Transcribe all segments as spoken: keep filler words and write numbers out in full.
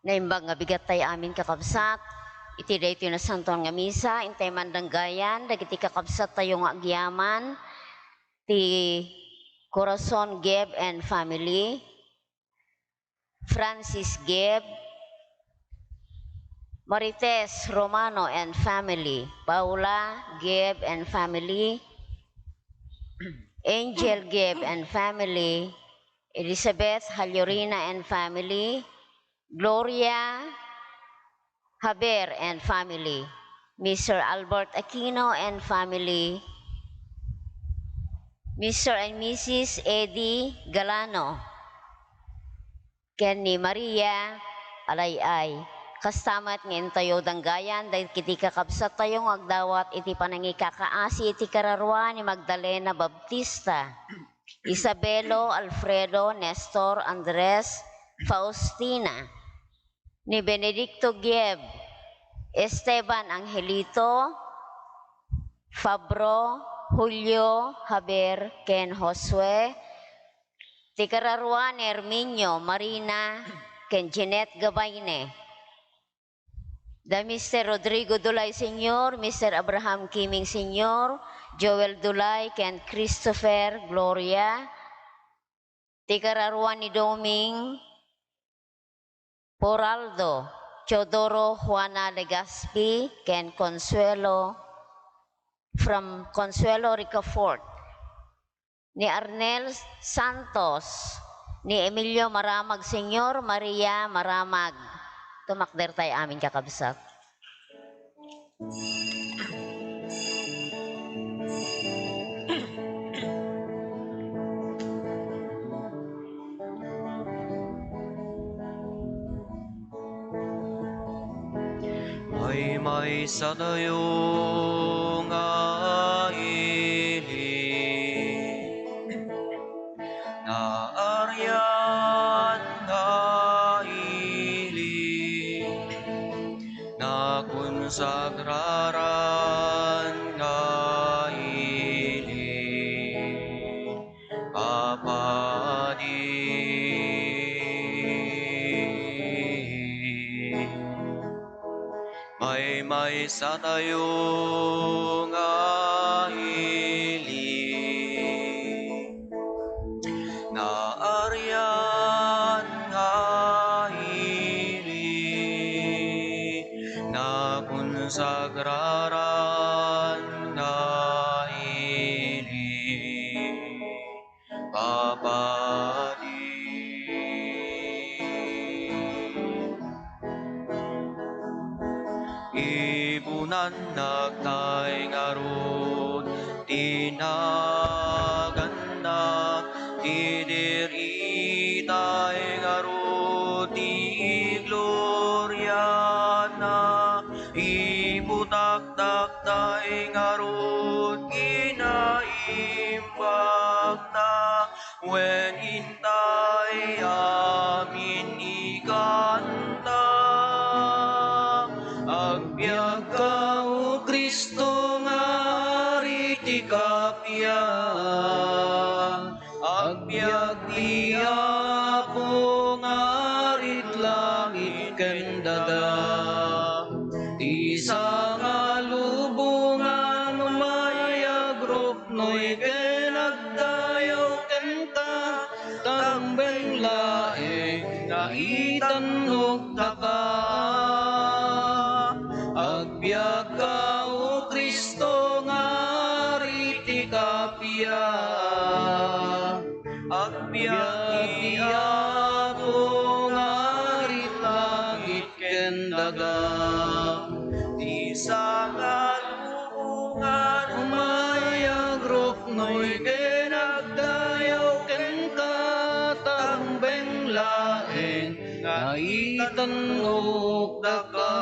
Naimbag nga bigat tay amin, kakabsat, iti daytoy nasantoan nga misa, intay mandanggayan dagiti kakabsat tayo nga agyaman ti Corazon Gibb and family, Francis Gibb, Marites Romano and family, Paula Gibb and family, Angel Gibb and family, Elizabeth Hallorina and family, Gloria Haber and family, Mister Albert Aquino and family, Mister and Missus Eddie Galano, ken ni Maria Alayay. Kasta met nga intayo danggayan dagiti kakabsat tayo nga agdawat iti panangikakaasi iti kararua ni Magdalena Baptista, Isabelo, Alfredo, Nestor, Andres, Faustina, ni Benedicto Gieb, Esteban Angelito, Fabro, Julio, Javier, ken Josue, ti kararua ni Herminio, Marina, ken Jeanette Gabayne. Da Mister Rodrigo Dulay Senior, Mister Abraham Kiming Senior, Joel Dulay, ken Christopher Gloria. Ti kararua ni Doming Poraldo, Teodoro Juana Legaspi, ken Consuelo, from Consuelo Ricafort. Ni Arnel Santos, ni Emilio Maramag Senior, Maria Maramag. Tumakder tay amin, kakabsat. Maymaysa tayo nga ili, naarian nga ili, nakonsagraran nga ili, papadi. Maymaysa tayo nga ili, naarian nga ili, nakonsagraran nga ili, papadi. Ipunannak tay ngarud ti naganna, ti diri tay ngarud ti gloriana. Iputakdak tay ngarud kinaimbagna, wen intay amin ikanta. Agbiagka, O Cristo nga Ari ti kappia. Agbiag ti Apo nga arit langit ken daga. Ti sangalubongan mayag ruknoy ken agdayaw kenka, tambeng laeng nga itannok daka. Agbiagka, O Cristo nga Ari ti kappia. Agbiag ti Apo nga arit langit ken daga. Ti sangalubongan mayag ruknoy ken agdayaw kenka, tambeng laeng nga itannok daka.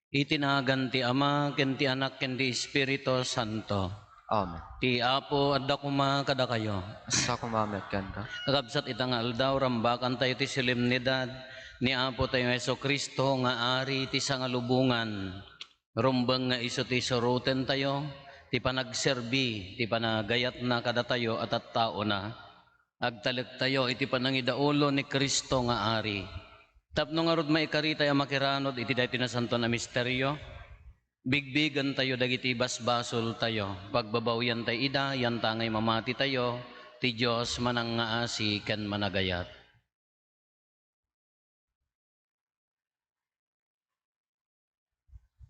Iti nagan ti Ama, ken ti Anak, ken ti Espiritu Santo. Amen. Ti Apo adda koma kadakayo. Adda koma met kenka. Kakabsat, ita nga aldaw, rambakantayo ti solemnidad ni Apotayo Jesu-Cristo nga Ari ti sangalubongan. Rumbeng nga isu ti surotentayo ti panagserbi ti panagayatna kadatayo a tattaona. Agtalektayo iti panangidaulo ni Cristo nga Ari. Tapno ngarud maikaritay a makiranod iti daytoy nasantoan a misterio, bigbigentayo dagiti basbasoltayo, pagbabawiantay ida, yantangay mamatitayo, ti Dios manangngaasi ken managayat.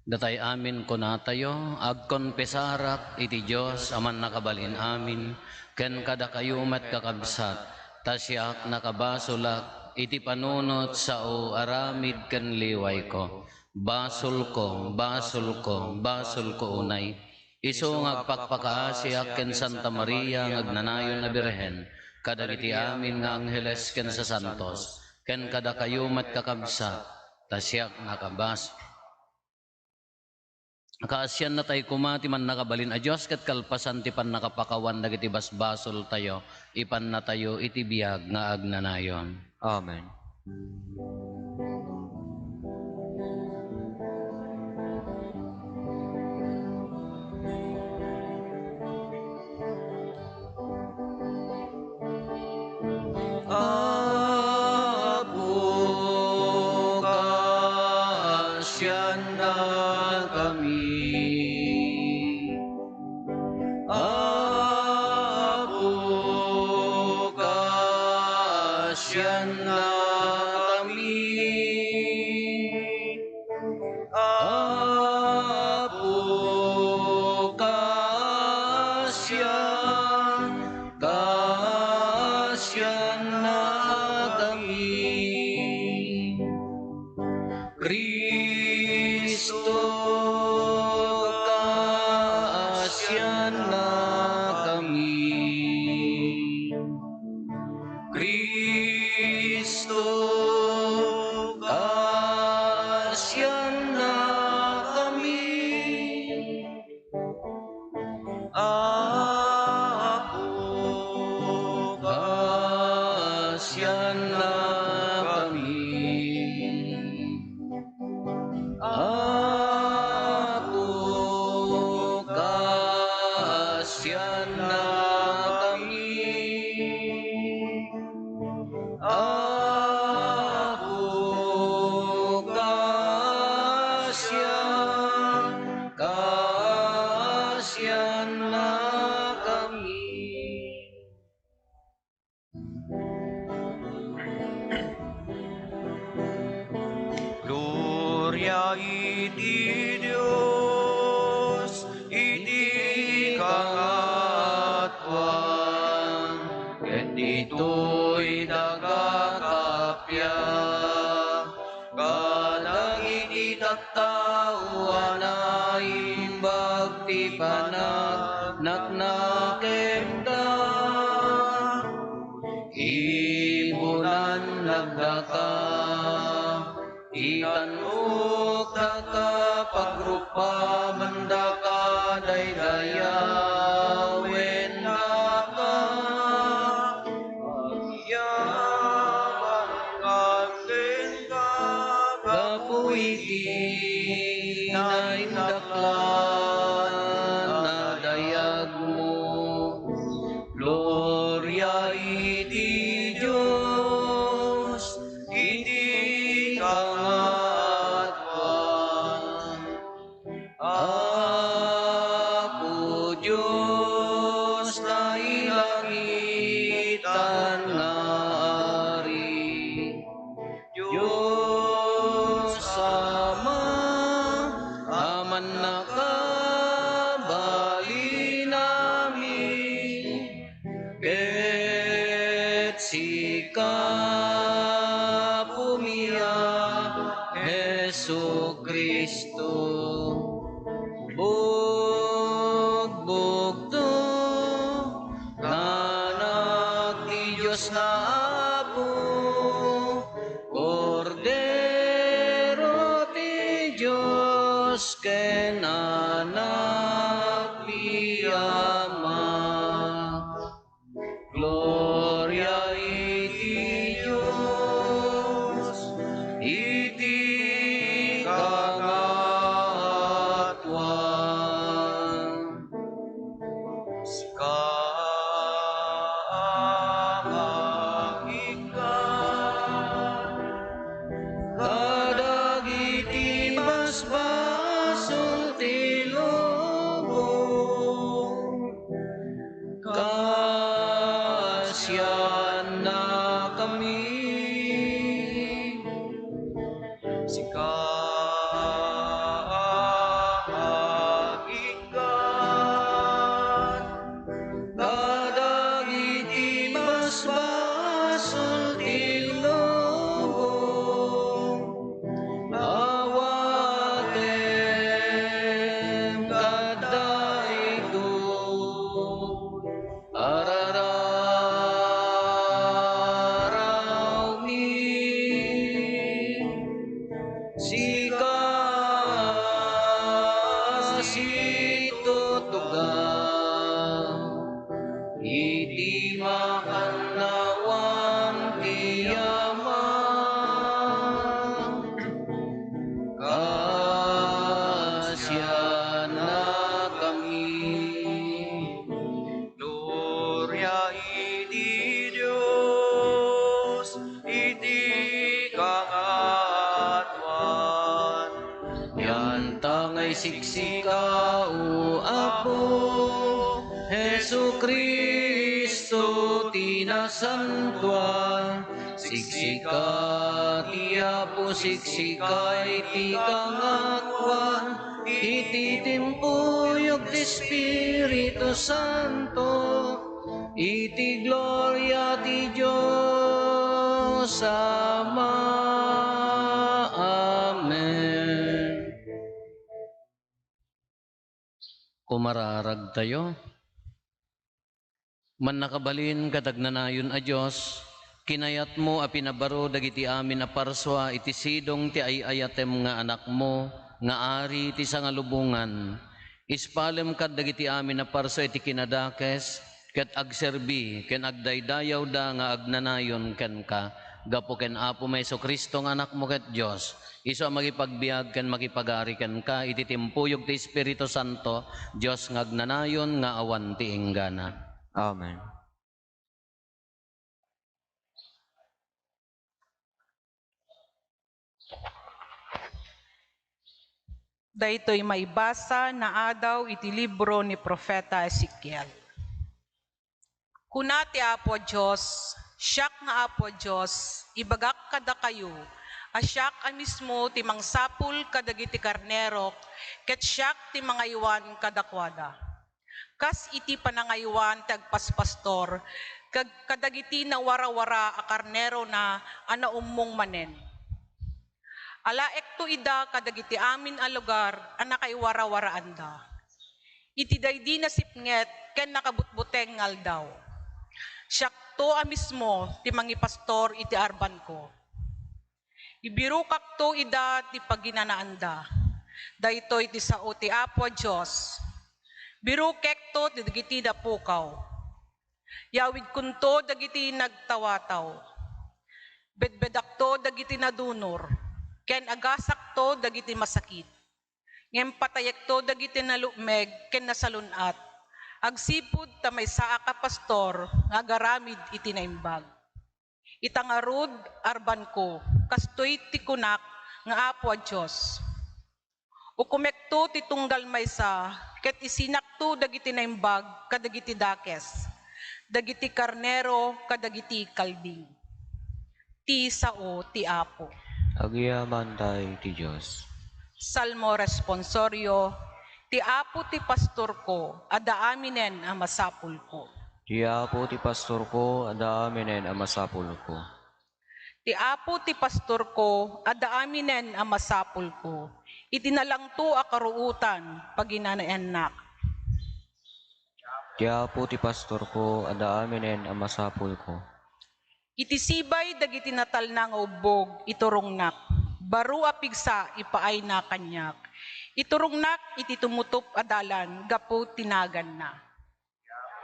Datay amin kunatayo, agkonfesarak iti Dios a Mannakabalin-amin, ken kadakayo met, kakabsat, ta siak nakabasolak iti panunot sao aramid ken liwayko. Basolko, basolko, basolko unay. Isu nga agpakpakaasiak ken Santa Maria nga agnanayon a Birhen, kadagiti amin nga angheles ken sasantos, ken kadakayo met, kakabsat, ta siak nakabas-, kaasiannatay koma ti Mannakabalin a Dios ket kalpasan ti pannakapakawan dagiti basbasoltayo, ipannatayo iti biag nga agnanayon. Amen. Apo, kaasiannakami. Apo, kaasiannakami. Apo, kaasian-, kaasiannakami. Cristo, kaasiannakami. Cristo, kaasiannakami. Apo, kaasiannakami. Apo, kaasiannakami. Apo, kaasian-, kaasiannakami. Gloria iti Dios iti kangatoan, ket ditoy daga kappia. Kadagiti tattao a naimbag ti panagnakenda, ibunan nagdaka, itanok daka, pagruppaman daka, daydayawen daka. Yaman kenka, gapu iti naindaklan a dayagmo. Gloria iti Dios iti kangatoan. Apo Dios, nailangitan nga Ari, Dios Ama a mannakabalin amin, ket sika, Apomi a Jesu-Cristo, bugbugto nga Anak ti Dios nga Apo, Kordero ti Dios ken Anak ti Ama. Gloria iti Dios iti kangatoan. Sika a mangikkan, Kanta nga isiksika, O Apo, Jesu-Cristo ti nasantoan. Siksika ti Apo, siksika iti kangakuan, iti timpuyog ti Espiritu Santo, iti gloria ti Dios Ama. Amen. Kumararagtayo. Mannakabalin ket agnanayon a Dios, kinayatmo a pinabaro dagiti amin a parsua iti sidong ti ay-ayatem nga Anakmo nga Ari iti sangalubongan. Ispalem kad dagiti amin a parsua iti kinadakes, ket agserbi ken agdaydayawda nga agnanayon kenka, gapu ken Apomi Jesu-Cristo nga Anakmo ket Dios, isu a makipagbiag ken makipagari kenka iti timpuyog ti Espiritu Santo, Dios nga agnanayon nga awan ti inggana. Amen. Daytoy maibasa naadaw iti libro ni Profeta Ezekiel. Kuna ti Apo a Dios, Siak nga Apo a Dios, ibagak kadakayo a siak a mismo ti mangsapul kadagiti karnerok, ket siak ti mangaywan kadakuada. Kas iti panangaywan ti agpaspastor kad-, kadagiti nawarawara a karnerona a naummong manen. Alaekto ida kadagiti amin a lugar a nakaiwarawaraanda. Iti daydi nasipnget ken nakabutbuteng nga aldaw, siakto a mismo ti mangipastor iti arbanko. Ibirukakto ida ti paginanaanda. Daytoy ti sao ti Apo a Dios. Birukekto dagiti napukaw. Yawidkonto dagiti nagtawataw. Bedbedakto dagiti nadunor, ken agasakto dagiti masakit. Ngem patayekto dagiti nalukmeg ken nasalun-at, agsipud ta maysaak a pastor nga agaramid iti naimbag. Ita ngarud, arbanko, kastoy ti kunak nga Apo a Dios. Ukomekto ti tunggal maysa, ket isinakto dagiti naimbag kadagiti dakes, dagiti karnero kadagiti kalding. Ti sao ti Apo. Agyamankay ti Dios. Salmo responsorio. Ti Apo ti pastorko, adda aminen a masapulko. Ti Apo ti pastorko, adda aminen a masapulko. Ti Apo ti pastorko, adda aminen a masapulko. Iti nalangto a karuotan, paginanayannak. Ti Apo ti pastorko, adda aminen a masapulko. Iti sibay dagiti natalna nga ubbog, iturongnak. Baro a pigsa, ipaayna kaniak. Iturongnak iti tumutop a dalan gapu ti naganna.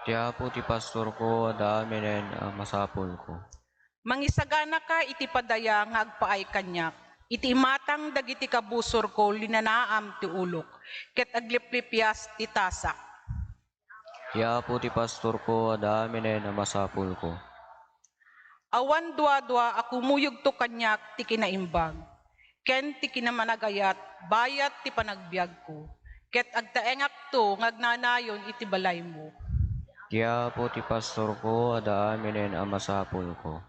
Ti Apo ti pastorko, adda aminen a masapulko. Mangisaganaka iti padaya nga agpaay kaniak. Iti imatang dagiti kabusorko, linanaam ti ulok, ket agliplipias ti tasak. Ti Apo ti pastorko, adda aminen a masapulko. Awan duadua a kumuyogto kaniak ti kinaimbag ken ti kinamanagayat bayat ti panagbiagko, ket agtaengakto nga agnanayon iti balaymo. Ti Apo ti pastorko, adda aminen a masapulko.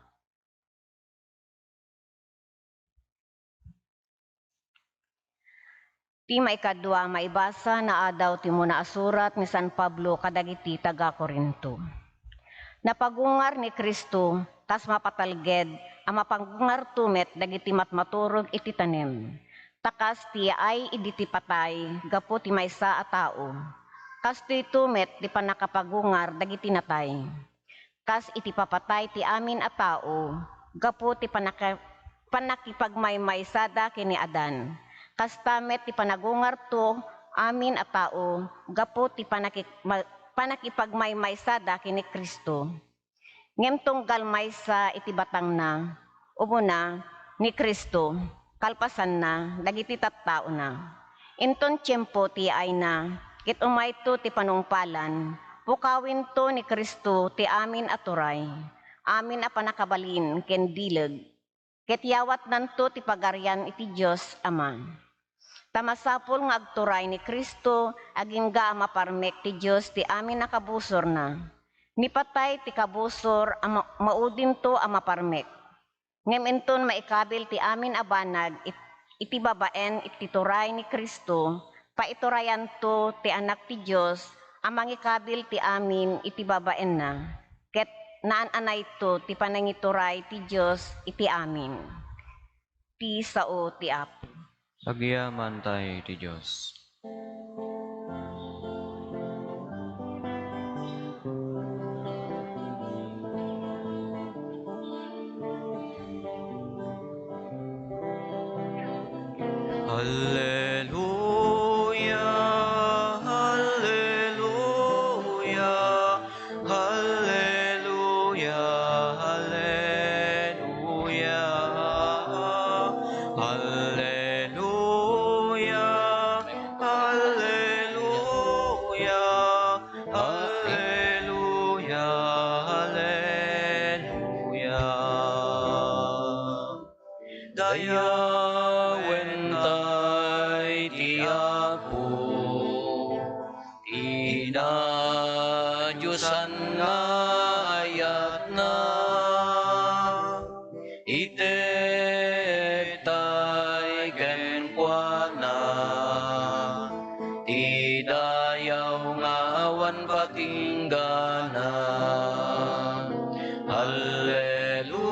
Ti maikadua a maibasa naadaw ti umuna a surat ni San Pablo kadagiti taga-Corinto. Napagungar ni Cristo kas mapatalged a mapagungarto met dagiti matmaturog iti tanem, ta kas ti yaay idi ti patay gapu ti maysa a tao, kastoyto met ti pannakapagungar dagiti natay. Kas iti papatay ti amin a tao gapu ti panaka-, pannakipagmaymaysada ken ni Adan, kasta met ti panagungarto amin a tao gapu ti panaki-, ma-, pannakipagmaymaysada ken ni Cristo. Ngem tunggal maysa iti batangna, umuna, ni Cristo, kalpasanna, dagiti tattaona. Inton tiempo ti yaayna, ket umayto ti panungpalan, pukawento ni Cristo ti amin a turay, amin a pannakabalin ken bileg, ket yawatnanto ti pagarian iti Dios Ama. Ta masapul nga agturay ni Cristo agingga a maparmek ti Dios ti amin a kabusorna. Ni patay ti kabusor a ma-, maudinto a maparmek. Ngem inton maikabil ti amin a banag it-, iti babaen iti turay ni Cristo, paiturayanto ti Anak ti Dios a mangikabil ti amin iti babaenna, ket naan-anayto ti panangituray ti Dios iti amin. Ti sao ti Apo. Agyamankay ti Dios. Alleluia, alleluia, alleluia, alleluia, alleluia, alleluia, alleluia. Dayawentay ti Apo, ti nadiosan nga ayatna. Itedtay kenkuana ti dayaw nga awan patinggana. Alleluia,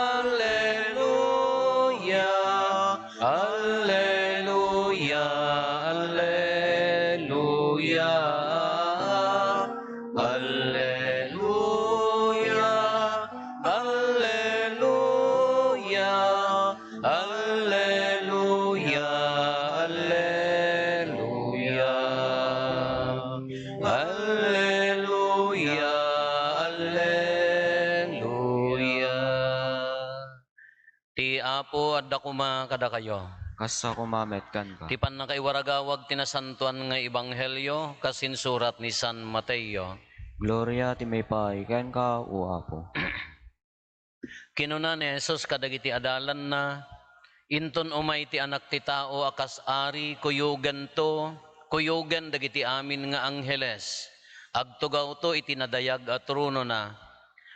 alleluia, alleluia, alleluia, alleluia, alleluia, alleluia, alleluia, alleluia. Ti Apo adda koma kadakayo. Kasta koma met kenka. Ti pannakaiwaragawag ti nasantoan nga ebanghelio kas insurat ni San Mateo. Gloria ti maipaay kenka, O Apo. Kinuna ni Jesus kadagiti adalanna, "Inton umay ti Anak ti Tao a kas Ari, kuyogento, kuyogen dagiti amin nga angheles. Agtugawto iti nadayag a tronona.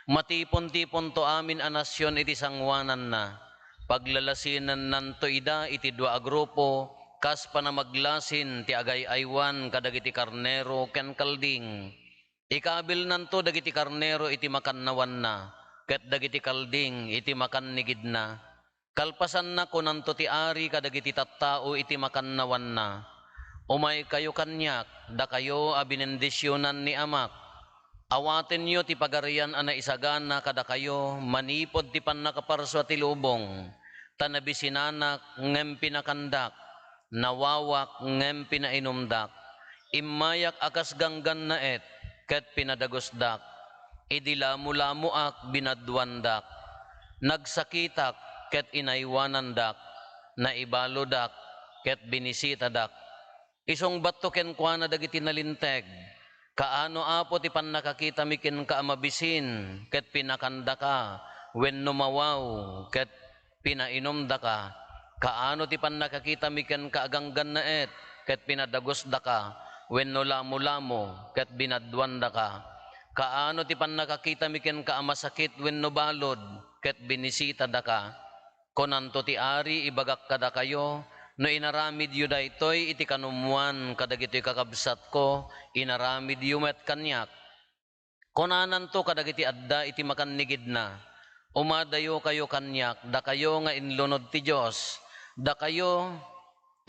Matipon-tiponto amin a nasion iti sangoananna. Paglalasinennanto ida iti dua a grupo, kas panamaglasin ti agay-aywan kadagiti karnero ken kalding. Ikabilnanto dagiti karnero iti makannawanna, ket dagiti kalding iti makannigidna. Kalpasanna, kunanto ti Ari kadagiti tattao iti makannawanna, 'Umaykayo kaniak, dakayo a binendisionan ni Amak. Awatenyo ti Pagarian a naisagana kadakayo manipud ti pannakaparsua ti lubong. Ta nabisinanak ngem pinakandak, nawawak ngem pinainumdak, immayak a kas ganggannaet ket pinadagusdak. Idi lamulamoak, binaduandak. Nagsakitak ket inaywanandak. Naibaludak ket binisitadak.' Isungbatto kenkuana dagiti nalinteg, 'Kaano, Apo, ti pannakakitami kenka a mabisin ket pinakandaka, wenno mawaw ket pinainumdaka? Kaano ti pannakakitami kenka a ganggannaet ket pinadagusdaka, wenno lamulamo ket binaduandaka? Kaano ti pannakakitami kenka a masakit wenno balud ket binisitadaka?' Kunanto ti Ari, 'Ibagak kadakayo, no inaramidyo daytoy iti kanummoan kadagitoy kakabsatko, inaramidyo met kaniak.' Kunananto kadagiti adda iti makannigidna, 'Umadayokayo kaniak, dakayo nga inlunod ti Dios, dakayo,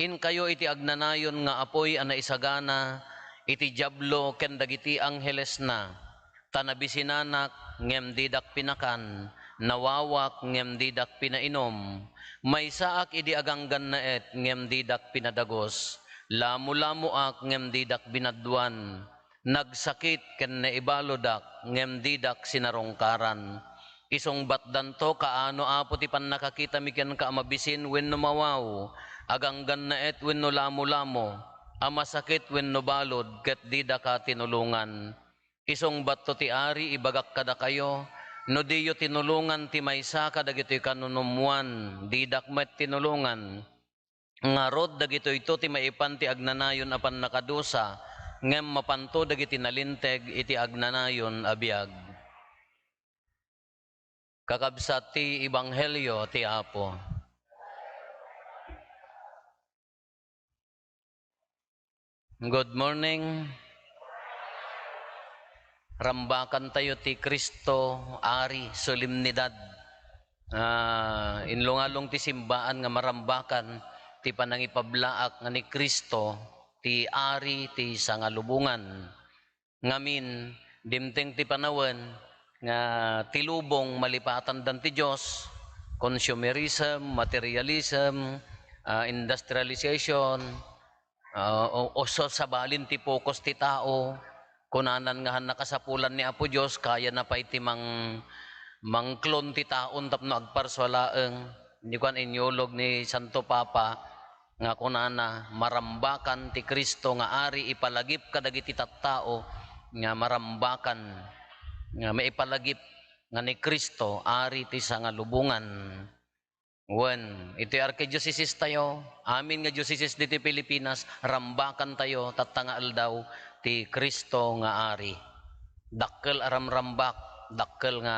inkayo iti agnanayon nga apuy a naisagana iti Diablo ken dagiti anghelesna. Ta nabisinanak ngem didak pinakan, nawawak ngem didak pinainum, maysaak idi aganggannaet ngem didak pinadagus, lamulamoak ngem didak binaduan, nagsakit ken naibaludak ngem didak sinarungkaran. Isungbatdanto, 'Kaano, Apo, ti pannakakitami kenka a mabisin wenno mawaw, aganggannaet wenno lamulamo, a masakit wenno balud ket didaka tinulongan?' Isungbatto ti Ari, 'Ibagak kadakayo, no diyo tinulongan ti maysa kadagitoy kanunummoan, didak met tinulongan. Ngarud, dagitoyto ti maipan ti agnanayon a pannakadusa, ngem mapanto dagiti nalinteg iti agnanayon a biag. Kakabsat ti ebanghelio ti Apo. Good morning. Rambakantayo ti Cristo Ari Solemnidad. Ah, inlungalung ti simbaan nga marambakan ti panangipablaak nga ni Cristo ti Ari ti sangalubongan. Ngamin, dimteng ti panawen nga ti lubong malipatandan ti Dios, consumerism, materialism, ah, industrialization, ah, o, o sa-, sabalin ti focus ti tao. Kunanan nga han nakasapulan ni Apo Dios, kayana pay ti mang-, mangklon ti taon tapno agparsua laeng. Ni kuan, inyulog ni Santo Papa nga kunana, marambakan ti Cristo nga Ari, ipalagip kadagiti tattao nga marambakan, nga maipalagip nga ni Cristo Ari ti sangalubongan. Wen, iti arkidiocese tayo, amin nga diocese diti Pilipinas, rambakan tayo tatta nga aldaw ti Cristo nga Ari. Dakkel a ramrambak, dakkel nga,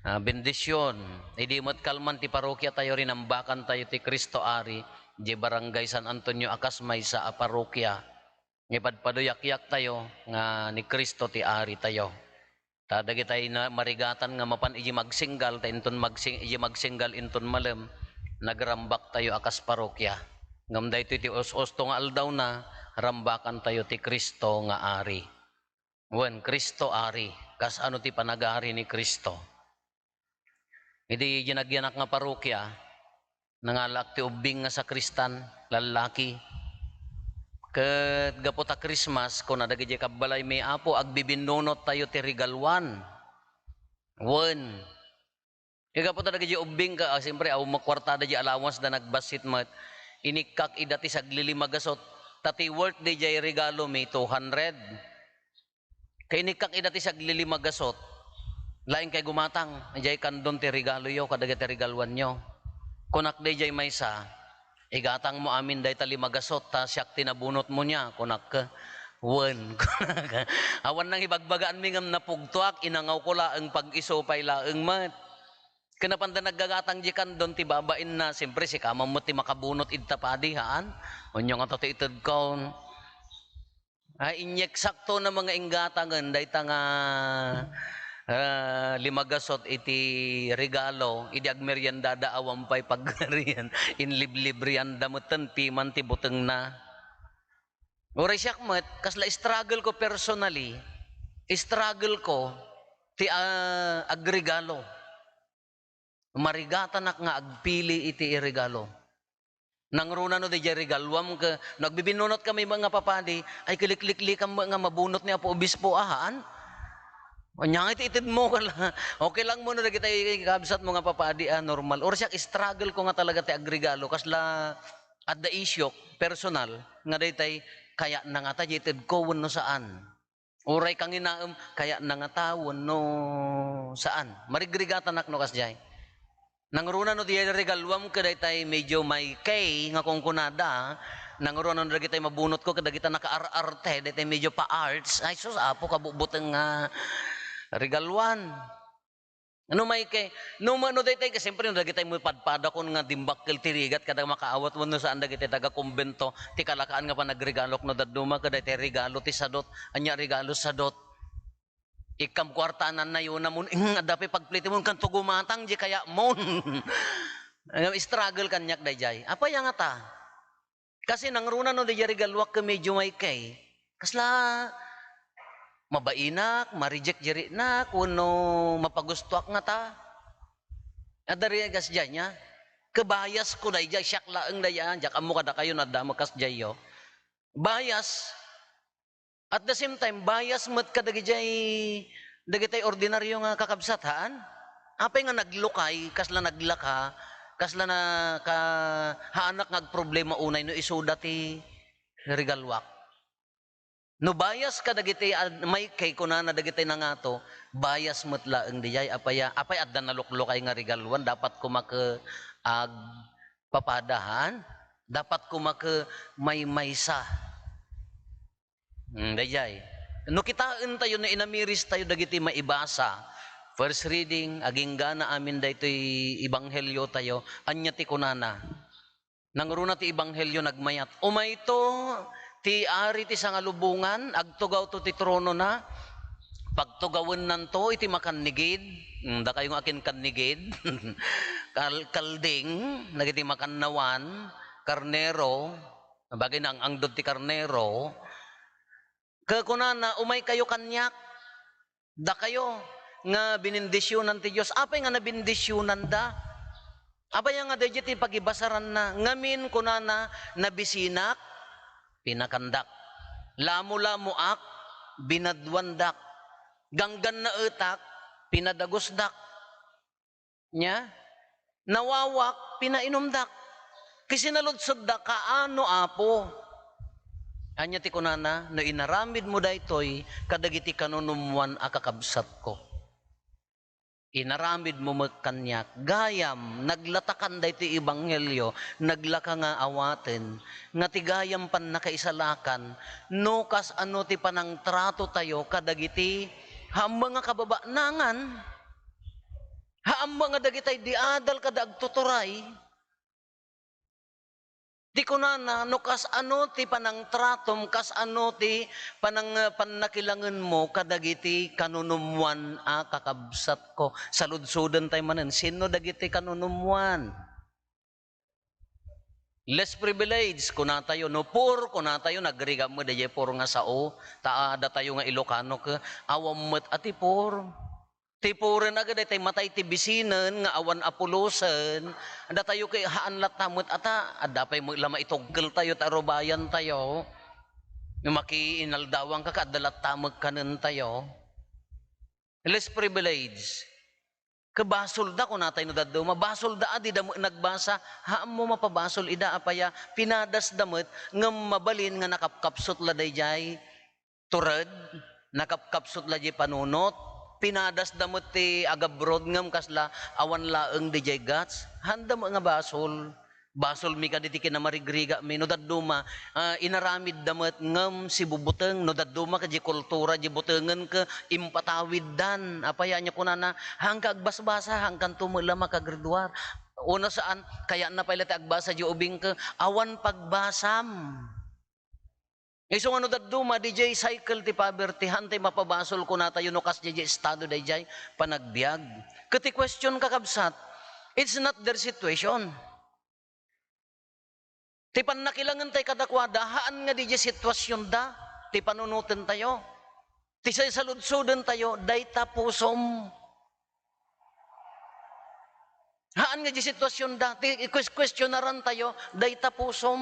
ah, bendision. Idi met kalman ti parokia tayo, rinambakan tayo ti Cristo Ari, di Barangay San Antonio a kas maysa a parokia. Ipadpaduyakyaktayo nga ni Cristo ti Aritayo. Ta dagitay na marigatan nga mapan iti magsinggal, ta inton magsing-, iti magsinggal inton malem, nagrambaktayo a kas parokia. Ngem daytoy ti us-usto nga aldawna, rambakantayo ti Cristo nga Ari. Wen, Cristo Ari. Kasano ti panagari ni Cristo? Idi ginagyanak nga parokia, nangalaak ti ubbing nga sakristan, lallaki. Ket gapu ta Christmas, kuna dagiti kabbalaymi, "Apo, agbibinnunottayo ti regaluan." Wen. Ket gapu ta dagiti ubbing ka, ah, siyempre, awan met kuartada di allowance da nagbassit met. Inikkak ida ti saglilima gasut. Ta ti worth di jay regalo mi, two hundred. Ket inikkak ida ti saglilima gasut, laeng kay gumatang, "Idiay kandon ti regaloyo kadagiti regaluanyo." Kunak daydiay maysa, "Igatangmo amin dayta lima gasut, ta siak ti nabunotmo niya," kunak. "Wen," kunak. Awan nang ibagbagaanmi ngem napugtoak, inangawko laeng pag-isu pay laeng met. Ket napanda naggagatang di kandon ti babainna, siyempre, sika man met ti makabunot idta padi, haan? Ania ngata ti itedko? Ay, inyek sakto na mga inggatangen dayta nga, ah, lima gasut iti regalo, idi agmeriendada awan pay pagrian, inliblibrianda metten piman ti butengna. Uray siak met, kasla struggle ko personally, struggle ko ti, ah, agregalo. Marigatanak nga agpili iti iregalo. Nangruna no daydiay regaluam ket no agbibinnunotkami nga papadi, ay, kilikliklikam nga mabunot ni Apo Obispo, ahaan? Ania nga iti itedmo, kala, okay lang mo no dagiti kabsatmo nga papadi, ah, normal. Or siak, struggle ko nga talaga ti agregalo. Kasla adda issue, personal, nga daytay, kayatna ngata di itedko wenno saan. Uray kanginaem, kayatna ngata wenno saan. Marigrigatanak no kasdiay. Nangruna no ti regaluam ket daytay medyo may K nga kunkunada, nangruna no dagitay mabunotko ket dagita nakaar-arte, daytay medyo pa-arts. Ay sus, Apo, kabutbuteng nga regaluan. No may K, no ma-, no daytay ket, siyempre, no dagitay met padpadakon nga dimbakkel ti rigat kada makaawat wenno saan dagiti taga-kumbento, ti kalakaan nga panagregalok no dadduma ket daytay regalo ti sadot. Ania regalo sadot? Ikkam kuarta, anannayo namon, ing, adda pay pagplitimon, kanto gumatang di kayatmon. Struggle kaniak daydiay. Apay a ngata? Kasi nangruna no daydiay regaluak ket medyo may K, kasla mabainak, ma-reject di rinak, wenno mapagustoak ngata. Adda ri kasdiay nia. Ket bias ko daydiay, siak laeng daydiay, diak ammo kadakayo no adda met kasdiayyo. Bias. At the same time, bias met kadagijay, dagitay ordinaryo nga kakabsat, haan? Apay nga naglukay, kasla naglaka, kasla na ka-, haanak nga agproblema unay no isuda ti regaluak? No bias kadagiti ad-, may K, kunana dagiti nangato, bias met laeng daydiay, apay a-, apay adda naluklukay nga regaluan, dapat koma ket agpapada, haan? Dapat koma ket maymaysa. Hmm, daydiay. No kitaentayo, no inamiristayo dagiti maibasa, first reading, aginggana amin daytoy ebangheliotayo, ania ti kunana? Nangruna ti ebanghelio nagmayat, "Umayto ti Ari ti sangalubongan, agtugawto ti tronona, pagtugawennanto iti makannigid." Hmm, dakayo nga akin kannigid. Kal-, kalding, dagiti makannawan, karnero, bagay naang-angdod ti karnero. Ket kunana, "Umaykayo kaniak." Dakayo nga binindisionan ti Dios. Apay nga nabindisionanda? Apay nga daydiay ti pagibasaranna? Ngamin, kunana, "Nabisinak, pinakandak. Lamulamoak, binadwandak. Ganggannaetak, pinadagusdak." Nia? "Nawawak, pinainumdak. Ket sinaludsodda, kaano, Apo?" Ania ti kunana? "No inaramidmo daytoy kadagiti kanunummoan a kakabsatko, inaramidmo met kaniak." Gayam, naglatakan daytoy ebanghelio, naglaka nga awaten, nga ti gayam pannakaisalakan, no kasano ti panangtratotayo kadagiti haammo nga kababaanangan. Haammo nga dagitay di adal kada agtuturay. Ti kunana, no kasano ti panangtratom, kasano ti panang-, pannakilangenmo kadagiti kanunummoan a kakabsatko. Saludsodentayo manen, sinno dagiti kanunummoan? Less privilege, kunatayo. No poor, kunatayo, nagrigat met daydiay poor nga sao. Ta adda tayo nga Ilocano ket awan met a ti poor. Ti pooren a ket daytay matay ti bisinen nga awan a pulosen. Datayo ket haan latta met ata, adda pay met la maitugkeltayo ta rubayantayo. No makiinaldawanka ket adda latta met kanentayo. Less privilege. Ket basolda, kunatay no dadduma, basolda a dida met nagbasa, haammo mapabasol ida, apay a pinadasda met, ngem mabalin nga nakapkapsut la daydiay tured, nakapkapsut la diay panunot, pinadasda met ti agabroad ngem kasla awan laeng didiay guts, haanda met nga basol. Basolmi kadi ti kinamarigrigami no dadduma, ah, inaramidda met ngem sibubuteng, no dadduma ket diay kultura, diay butengen ket impatawiddan. Apay ania kunana, "Haanka agbasbasa, haankanto met la makagraduar." Uno saan, kayatna pay la ti agbasa diay ubing ket awan pagbasam. Isu nga no dadduma, didiay cycle ti poverty, haantay mapabasol kunatayo no kasdiay diay estado daydiay panagbiag. Ket ti question, kakabsat, it's not their situation. Ti pannakilangentayo kadakuada, haan nga didiay situasionda ti panunotentayo. Ti sasaludsodentayo, dayta pusom. Haan nga diay situasionda, ti ikwes-, questionarantayo, dayta pusom.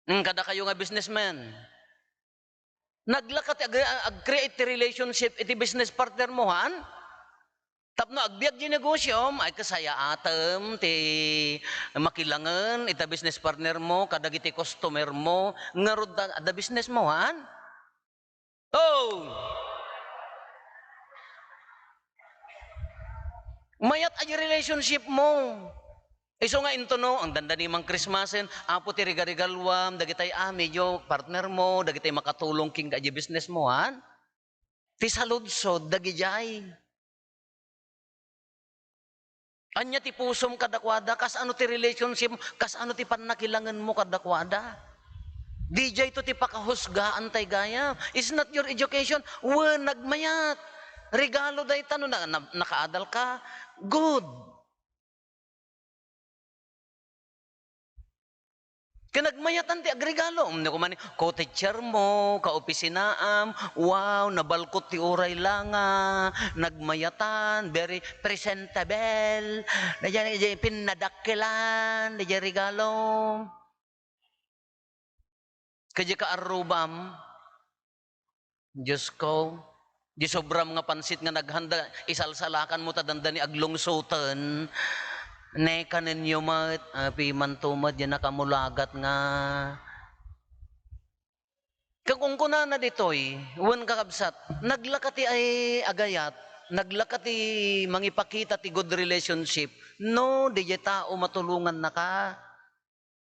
Hmm, kadakayo nga businessman. Naglaka ti ag-, ag-create ti relationship iti business partner mo, haan? Tapno agbiag diay negosiom, ay kasayaatem ti makilangen ita business partner mo, kadagiti customer mo, ngarud da, da business mo, haan? Oh! Mayat a diay relationship mo. Isu nga intono, ang dandani mang Christmasen, Apo ti riga-rigaluam, dagitay, ah, medyo partner mo, dagitay makatulong kenka diay business mo, han? Ti saludsod, dagidiay. Ania ti pusom kadakuada? Kasano ti relationship? Kasano ti pannakilangenmo kadakuada? Didiay to ti pakahusgaan tay gayam. It's not your education. Wen, nagmayat. Regalo dayta no na, na, nakaadal ka. Good. Ken nagmayatan ti agregalo. Umno koma ni, co-teacher mo, kaopisinaam, wow, nabalkot ti uray la nga nagmayatan, very presentable. Daydiay, daydiay, pinnadakkelan, daydiay regalo. Ket diay kaarrubam, Diyos ko, di sobram nga pansit nga naghanda, isalsalakan mo ta dandani aglungsoten. Ne, kanenyo met, ah, pimanto met, diay nakamulagat nga. Ket kunkunana ditoy, wen kakabsat, naglaka ti ay agayat, naglaka ti mangipakita ti good relationship, no, diay tao matulongannaka.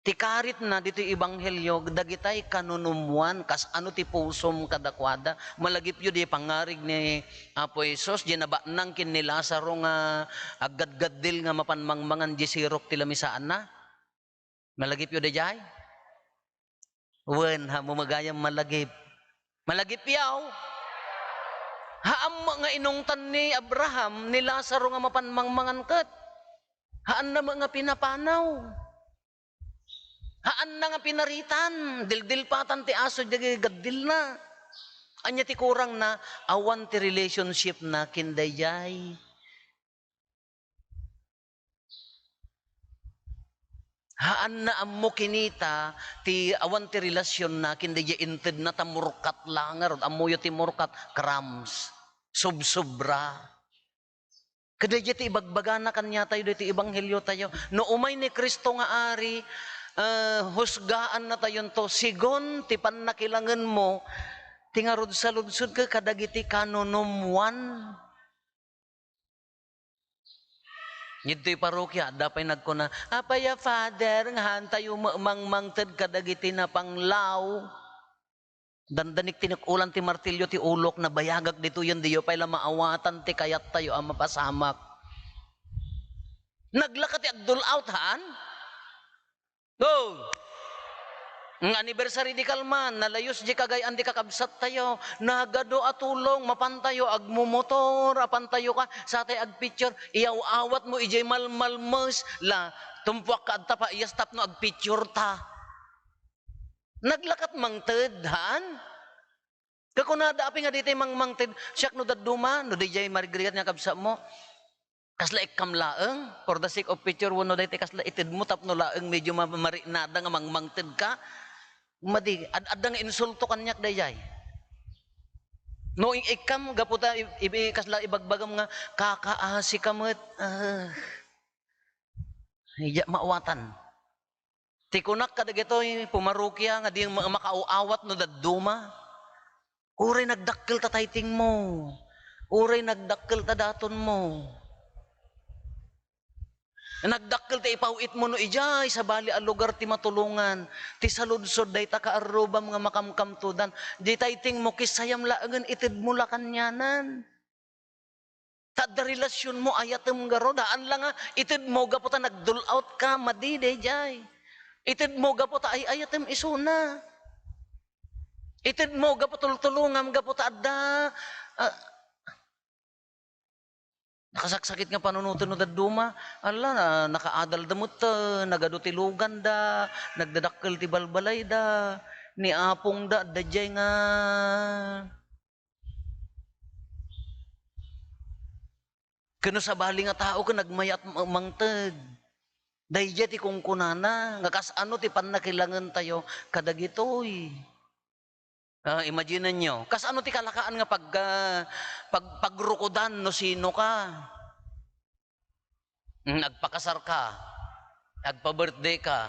Ti karitna ditoy ebanghelio, dagitay kanunumwan, kas ano ti pusom kadakuada. Malagipyo di pangarig ni Apo Jesus, di nabatnang ken ni Lazaro nga aggadgaddil nga mapan mangmangan di sirok ti lamisaanna. Malagipyo daydiay? Wen, ha, mo magayam malagip. Malagipyaw? Haam nga inungtan ni Abraham, ni Lazaro nga mapan mangmangan ket. Haanna nga pinapanaw. Haanna nga pinaritan, dildilpatan ti aso dagiti gaddilna. Ania ti kurangna? Awan ti relationship na ken daydiay. Haanna ammo kinita ti awan ti relasionna ken daydiay intedna ta murkat la ngarud. Ammoyo ti murkat, crumbs, sobsobra. Kadaydiay ti ibagbagana kaniatayo daytoy ebangheliotayo. No umay ni Cristo nga Ari, eh, husgaannatayonto, sigun ti pannakilangenmo, ti ngarud saludsodka kadagiti kanunumwan. Ditoy parokia, adda pay nagkuna, "Apay a, Father, nga haantayo ma-, mangmangted kadagiti napanglaw?" Dandanik ti nik-ulan ti martilyo ti ulok, nabayagak ditoyen, diyo pay la maawatan ti kayattayo a mapasamak. Naglaka ti agdul-out, haan? Go! Nga anniversary di kalman, nalayos di kagay-an di kakabsattayo, nagadu a tulong, mapantayo, agmumotor, apantayo ka, satay agpicture, iyaw-awat mo, ijay malmalmes, la, tumpuak ka adta pa, iyas tapno agpicture ta. Naglakat mangted, haan? Kakunada, apay nga ditay mangmangted, siak no dadduma, no dijay marigrigat nga kabsatmo, kasla ikkam laeng, for the sake of picture, wenno daytoy kasla itedmo tapno laeng medyo ma-, marinada nga mangmangted ka. Madi, ad-, adda nga insulto kaniak dayjay. No, ik-, ikkam, gapu ta, i-, i-, kasla ibagbagam nga, kakaasi ka met, ah. Ija, maawatan. Ti kunak kadagitoy pumarokia nga di ma-, makaaw-awat no dadduma, uray nagdakkel ta taytingmo, uray nagdakkel ta datonmo, nagdakkel ta ipaw-itmo no idiay sabali a lugar ti matulongan, ti saludsod dayta kaarrubam nga makamkamtodan, di taytingmo kissayam laengen itedmo la kanianan. Ta adda relasionmo, ayatem ngarud, haan la nga itedmo gapu ta nagdul-out ka, madi dayjay. Itedmo gapu ta ay-ayatem isuna. Itedmo gapu tultulongam gapu ta adda, ah, nakasaksakit nga panunoten no dadduma. Ala, na, nakaadalda met, nagadu ti luganda, nagdadakkel ti balbalayda, ni apongda, adda jay nga Ken no sabali nga tao ken nagmayat ma-, mangted. Daydiay ti kunkunana nga kas ano ti pannakilangentayo kadagitoy. Ah, imagine-yo, kas ano ti kalakaan nga pag-, ah, pag-, pagrukodan no sino ka. Mm, agpakasar ka, agpa-birthday ka.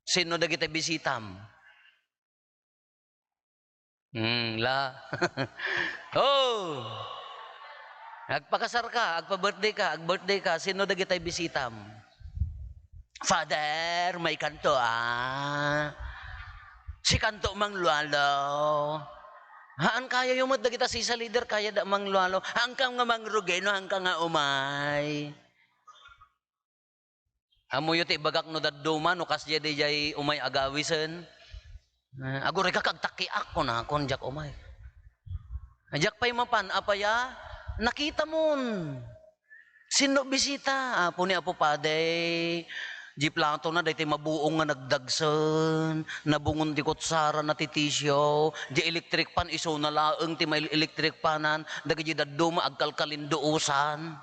Sino dagiti bisitam? Hmm, la. Oh! Agpakasar ka, agpa-birthday ka, ag-birthday ka, sino dagitay bisitam? Father, maikanto, ah. Sikanto, Mang Lualo. Haan kayayo met dagita sisa leader, kayada, Mang Lualo. Haankam nga mangrugi no haanka nga umay. Ammoyo ti ibagak no dadduma, no kasdiay dayjay umay agawisen. Eh, aguray ka kagtakiak, kunakon, diak umay. Diak pay mapan, apay a, nakitamon. Sino bisita? Apo ni Apo Padi. Di platona, daytoy mabuong nga nagdagsen, nabungon ti kutsara na ti tissue, di electric fan, isuna laeng ti ma-, electric fanan, dagiti dadduma, agkalkalinduosan.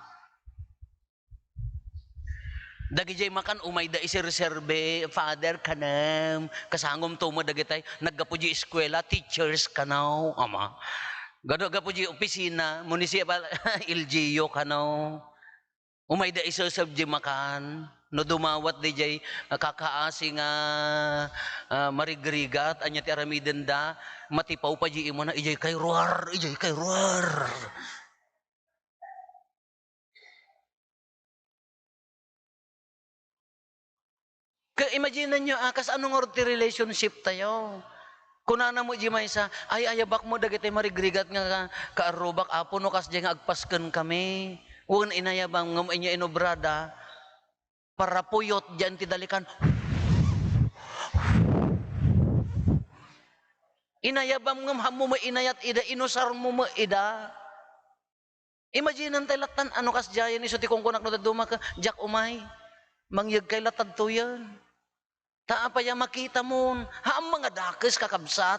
Dagijay makan umayda iserserbi, Father, kanem, kasangom to met dagitay, naggapu di eskuela, teachers, kanaw, ama. Gadu-, gapu di opisina, municipal, L G U, kanaw. Umayda iserserb di makan. No dumawat dijay, ah, kakaasi nga, ah, marigrigat, ania ti aramidenda, matipaw pa di imona, ijay kay ruar, ijay kay ruar. Ka-, imagine-yo, ah, kas ano ngarud ti relationship tayo? Kunana met di maysa, "Ay, ayabak met dagiti marigrigat nga ka-, kaarrubak, Apo, no kasdiay nga agpaskenkami." Wen, inayabam ngem ania inobrada? Parapuyot diay ti dalikan. Inayabam ngem haanmo met inayat ida, inusarmo met ida. Imagine-antay lattan, ano kasdiayen isu ti kunkunak no dadduma ka, "Diak umay, mangyegkay latta ditoyen." Ta apay a makitamon, haan nga dakes, kakabsat.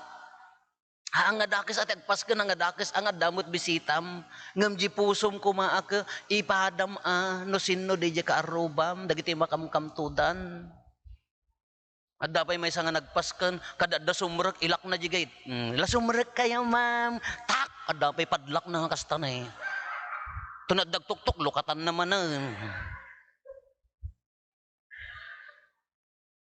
Haan nga dakes a ti agpasken, haan nga dakes a nga adda met bisitam. Ngem di pusom koma a ke-, ipadam a no sinno diay kaarrubam, dagiti makamkamtodan. Adda pay maysa nga nagpasken, kada adda sumrek, ilakna di gayt. Hmm, "La sumrek kayo, ma'am." Tak! Adda pay padlakna nga kasta na eh. Ito na adda agtuktok, lukatanna manen.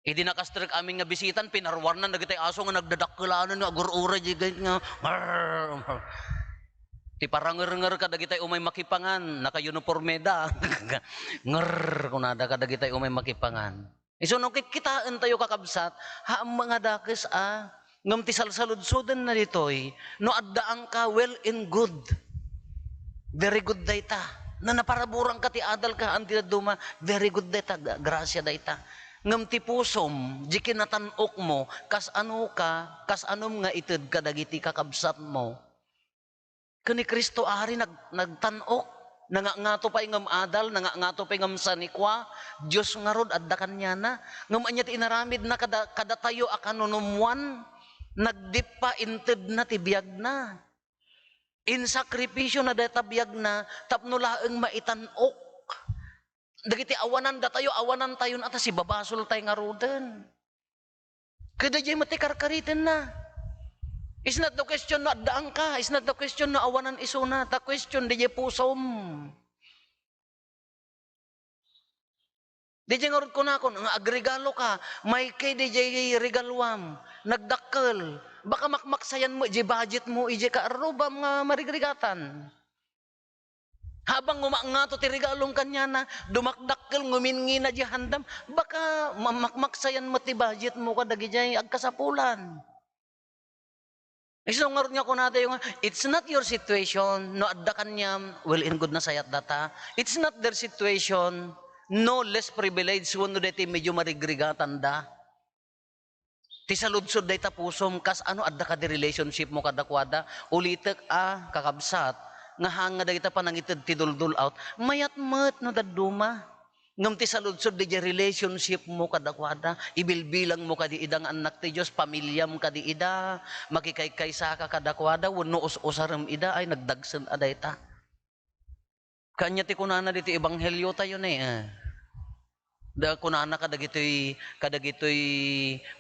Idi nakastrek amin nga bisitan, pinaruarnan dagitay aso nga nagdadakkelanan nga agur-uray di gayt nga, "Ngrrr." Ti parangerngerka dagitay umay makipangan, naka-uniformeda. "Ngrrr," kunada kadagitay umay makipangan. Isu no kitkitaentayo, kakabsat, haan nga dakes a, ngem ti salsaludsodenna ditoy, no addaanka, well and good. Very good dayta. No naparaburangka ti adalka, haan ti dadduma, very good dayta, gra-, grasia dayta. Ngem ti pusom, di kinatan-okmo, kas ano ka, kas anom nga ited kadagiti kakabsatmo. Ken ni Cristo ari nag-, nagtan-ok, nangangato pay ngem adal, nangangato pay ngem sanikua, Dios ngarud adda kaniana. Ngem ania ti inaramidna kada-, kadatayo a kanunumwan? Nagdippa, intedna ti biagna. Insakripisiona dayta biagna tapno laeng maitan-ok. Dagiti awanan datayo, awanantayon a ta sibabasoltay ngaruden. Ket daydiay met ti karkaritenna. It's not the question no addaanka, it's not the question no awanan isuna, ta question daydiay pusom. Daydiay ngarud kunakon nga agregaloka, maikay daydiay regaluam, nagdakkel. Baka makmaksayan met di budgetmo idiay kaarrubam nga marigrigatan. Habang ngumangato ti regalom kaniana, dumakdakkel, nguminngina di handam, baka ma-, makmaksayan met ti budgetmo kadagijay agkasapulan. Isu ngarud nga kunatayo nga, it's not your situation, no adda kaniam, well and good, nasayat data. It's not their situation, no less privilege, wenno daytoy medyo marigrigatanda. Ti saludsod dayta pusom, kas ano adda kadi relationshipmo kadakuada? Ulitek a, kakabsat, nga haan nga dagita panangited ti duldul-out, mayat met no dadduma. Ngem ti saludsod daydiay relationshipmo kadakuada, ibilbilangmo kadi ida nga annak ti Dios, pamiliam kadi ida, makikaykaysaka kadakuada, wenno us-usarem ida, ay nagdagsen a dayta. Kanya ti kunana ditoy ebanghelio tayo ne, eh. Da kunana kadagitoy, kadagitoy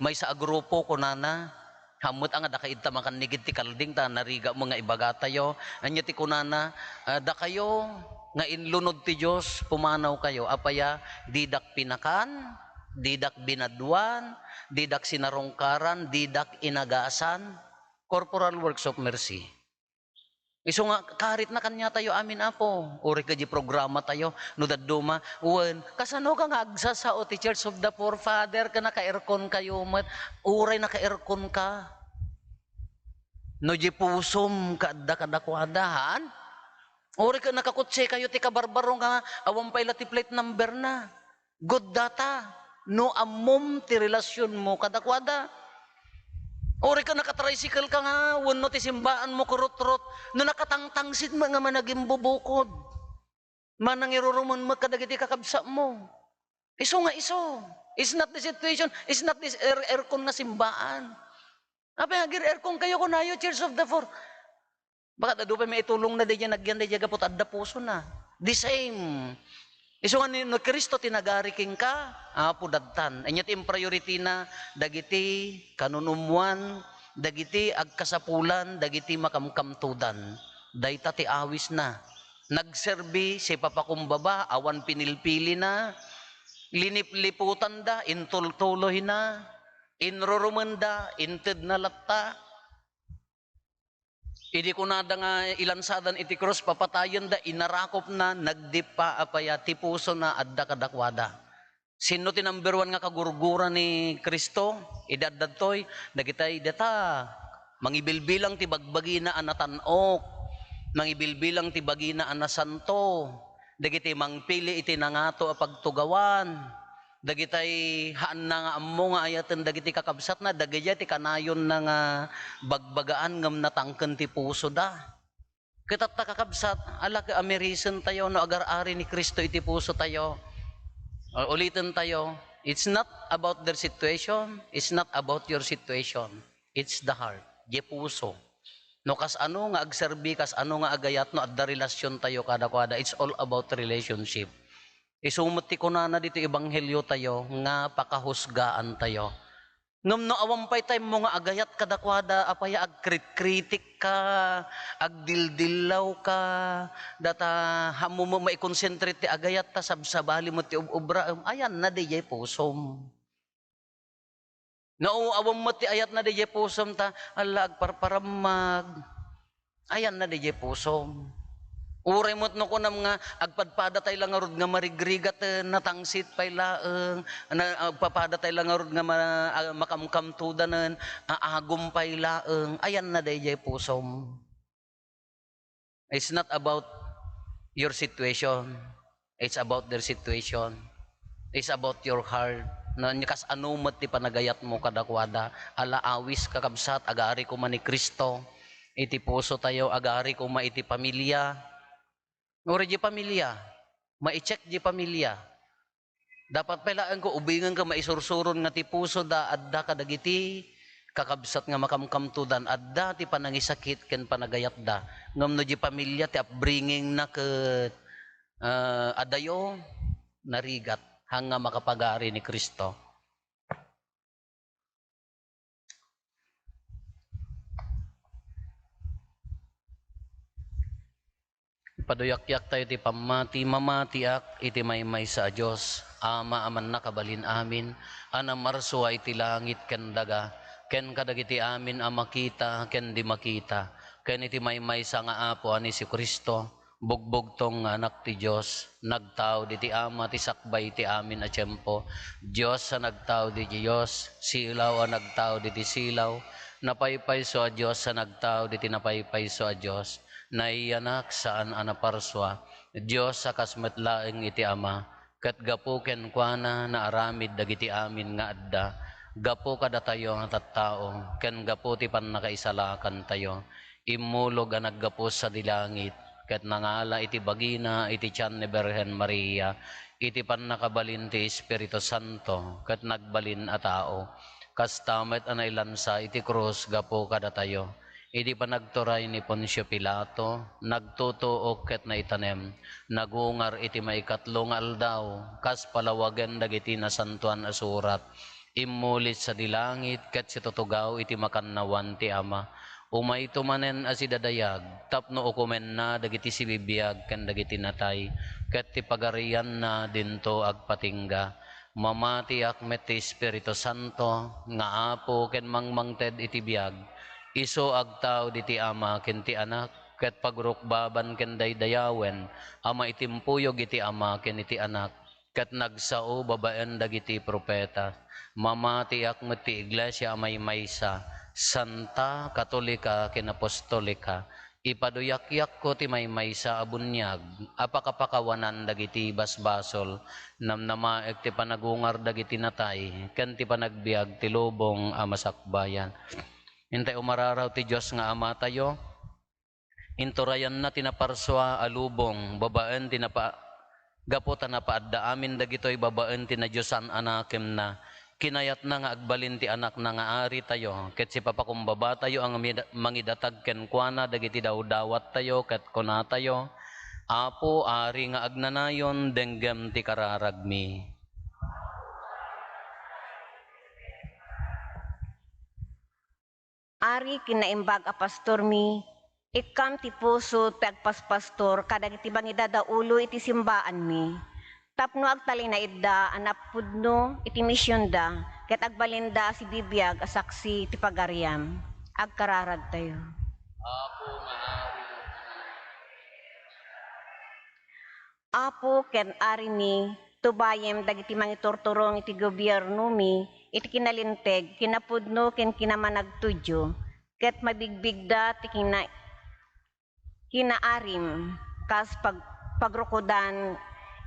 maysa a grupo, kunana, "Hammet a nga dakayo ta makannigid ti kalding ta narigamen nga ibagatayo." Anya ti kunana, ah, "Dakayo nga inlunod ti Dios, pumanawkayo. Apay a, didak pinakan, didak binaduan, didak sinarungkaran, didak inagasan." Corporal works of mercy. Isu nga, karitna kaniatayo amin, Apo. Uray kadi programatayo, no dadduma, wen, kasano ka nga agsasao ti Church of the Poor, Father, ken naka-aircon kayo met, uray naka-aircon ka. No di pusom ka adda kadakuada, haan? Uray ket nakakotse kayo ti kabarbaro nga awan pay la ti plate number na. Good data no ammom ti relasionmo kadakuada. Uray ket naka-tricycle ka nga wenno ti simbaanmo kurutrot, no nakatangtangsit met nga managimbubukod, manangirurumen met kadagiti kakabsatmo. Isu nga isu. It's not the situation, it's not this air-, aircon nga simbaan. Apay nga agir-aircon kayo kunayo, Church of the Poor. Baka adu pay maitulongna daydiay nagyan daydiay gapu ta adda pusona. The same. Isu nga ni, no Cristo ti nagari kenka, Apo, dadtan. Ania ti impriority-na? Dagiti kanunumwan, dagiti agkasapulan, dagiti makamkamtodan. Dayta ti awisna. Nagserbi, sipapakumbaba, awan pinilpilina, linipliputanda, intultuloyna, inrurumenda, intedna latta. Idi kunada nga ilansadan iti krus, papatayenda, inarakopna, nagdippa, apay a, ti pusona adda kadakuada. Sinno ti number one nga kagurgura ni Cristo? Idi adda daytoy, dagitay data, mangibilbilang ti bagbagina a natan-ok, mangibilbilang ti bagina a nasanto, dagiti mangpili iti nangato a pagtugawan, dagitay haanna nga ammo nga ayaten dagiti kakabsatna, dagijay ti kanayonna nga bagbagaan ngem natangken ti pusoda. Ket tatta, kakabsat, ala ket a mirisentayo no agar-ari ni Cristo iti pusotayo. O, ulitentayo, it's not about their situation, it's not about your situation. It's the heart, diay puso. No kasano nga agserbi, kasano nga agayat, no adda relasiontayo kadakuada, it's all about relationship. Isu met ti kunana ditoy ebangheliotayo nga pakahusgaantayo. Ngem no awan pay ta immo nga agayat kadakuada, apay a agkritkritik ka, agdildillaw ka, data, ammo met maikonsentrate ti agayat ta sabsabali met ti ub-, obraem, ayanna daydiay pusom. No awan met ti ayatna daydiay pusom ta, ala, agparparammag. Ayanna daydiay pusom. Uray met no kunam nga agpadpadatay la ngarud nga marigrigaten, natangsit pay laeng, na, agpapadatayo la ngarud nga ma-, a-, makamkamtudanen, aagum pay laeng, ayanna daydiay pusom. It's not about your situation. It's about their situation. It's about your heart. Na, kasano met ti panagayatmo kadakuada. Ala, awis, kakabsat, agari koma ni Cristo iti pusotayo, agari koma iti pamilia. Uray diay pamilia, mai-check diay pamilia. Dapat pay laeng ko ubingen ken maisursuron nga ti pusoda adda kadagiti kakabsat nga makamkamtudan, adda ti panangisakit ken panagayatda. Ngem no diay pamilia ti upbringingna ket, ah, adayo, narigat, haan nga makapagari ni Cristo. Ipaduyakyak tayo ti pammati. Mamatiak iti maymaysa a Dios, Ama a mannakabalin amin, a namarsua iti langit ken daga, ken kadagiti amin a makita ken di makita, ken iti maymaysa nga Apo a ni Jesu-Cristo, bugbugtong nga Anak ti Dios, nagtaud iti Ama ti sakbay ti amin a tiempo, Dios a nagtaud iti Dios, silaw a nagtaud iti silaw, napaypayso a Dios a nagtaud iti napaypayso a Dios, naiyanak saan a naparsua, Dios a kas met laeng iti Ama, ket gapu kenkuana naaramid dagiti amin nga adda, gapu kadatayo nga tattao, ken gapu ti pannakaisalakantayo. Immulog a naggapu sadi langit, ket nangala iti bagina iti tian ni Birhen Maria, iti pannakabalin ti Espiritu Santo, ket nagbalin a tao. Kasta met a nailansa iti krus gapu kadatayo. Iti panagturay ni Poncio Pilato, nagtutuok ket naitanem, nagungar iti maikatlo nga aldaw, kas palawagen dagiti Nasantoan a Surat. Immuli sadi langit ket situtugaw iti makannawan ti Ama. Umayto manen a sidadayag tapno ukomenna dagiti sibibiag ken dagiti natay, ket ti pagarianna dinto agpatingga. Mamatiak met ti Espiritu Santo nga Apo ken mangmangted iti biag. Isu agtaud iti Ama ken ti Anak, ket pagrukbaban ken daydayawen a maitimpuyog iti Ama ken iti Anak, ket nagsao babaen dagiti profeta. Mamatiak met ti iglesia a maymaysa, santa, katolika, ken apostolika. Ipaduyakyakko ti maymaysa a buniag a pakapakawanan dagiti basbasol, namnamaek ti panagungar dagiti natay, ken ti panagbiag ti lubong a masakbayan. Intay umararaw ti Dios nga Amatayo, inturayanna ti naparsua a lubong babaen ti napa-, gapu ta napaadda amin dagitoy babaen ti nadiosan a nakemna. Kinayatna nga agbalin ti Anakna nga Aritayo, ket sipapakumbabatayo a mangida-, mangidatag kenkuana dagiti dawdawattayo, ket kunatayo, Apo, Ari nga agnanayon, denggem ti kararagmi. Ari ken naimbag a pastormi, ikkam ti puso ti agpaspastor kadagiti mangidadaulo iti simbaanmi, tapno agtalinaedda a napudno iti misionda ket agbalinda a sibibiag a saksi ti pagariam. Agkararagtayo. Apo nga Ari, Apo ken Arimi, tubayem dagiti mangiturturong iti gobiernomi iti kinalinteg, kinapudno ken kinamanagtudyo, ket mabigbigda ti kina-, kinaarim kas pag-, pagrukodan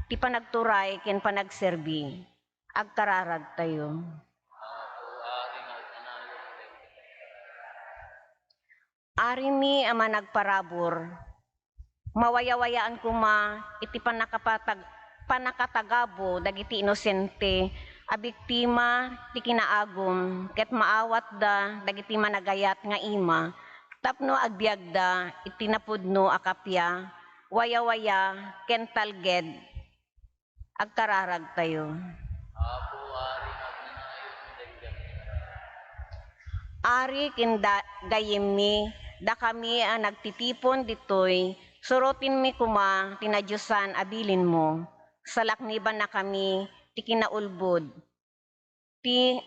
ti panagturay ken panagserbi. Agkararagtayo. Arimi a managparabur, mawayawayaan koma iti pannakapatag-, pannakatagabu dagiti inosente a biktima ti kinaagum ket maawatda dagiti managayat nga ima tapno agbiagda iti napudno a kappia, wayawaya, ken talged. Agkararagtayo. Apo, Ari, agnanayon, denggem. Ari ken da-, gayyemmi, dakami a nagtitipon ditoy, surotenmi koma ti nadiosan a bilinmo. Salaknibannakami ti kinaulbod ti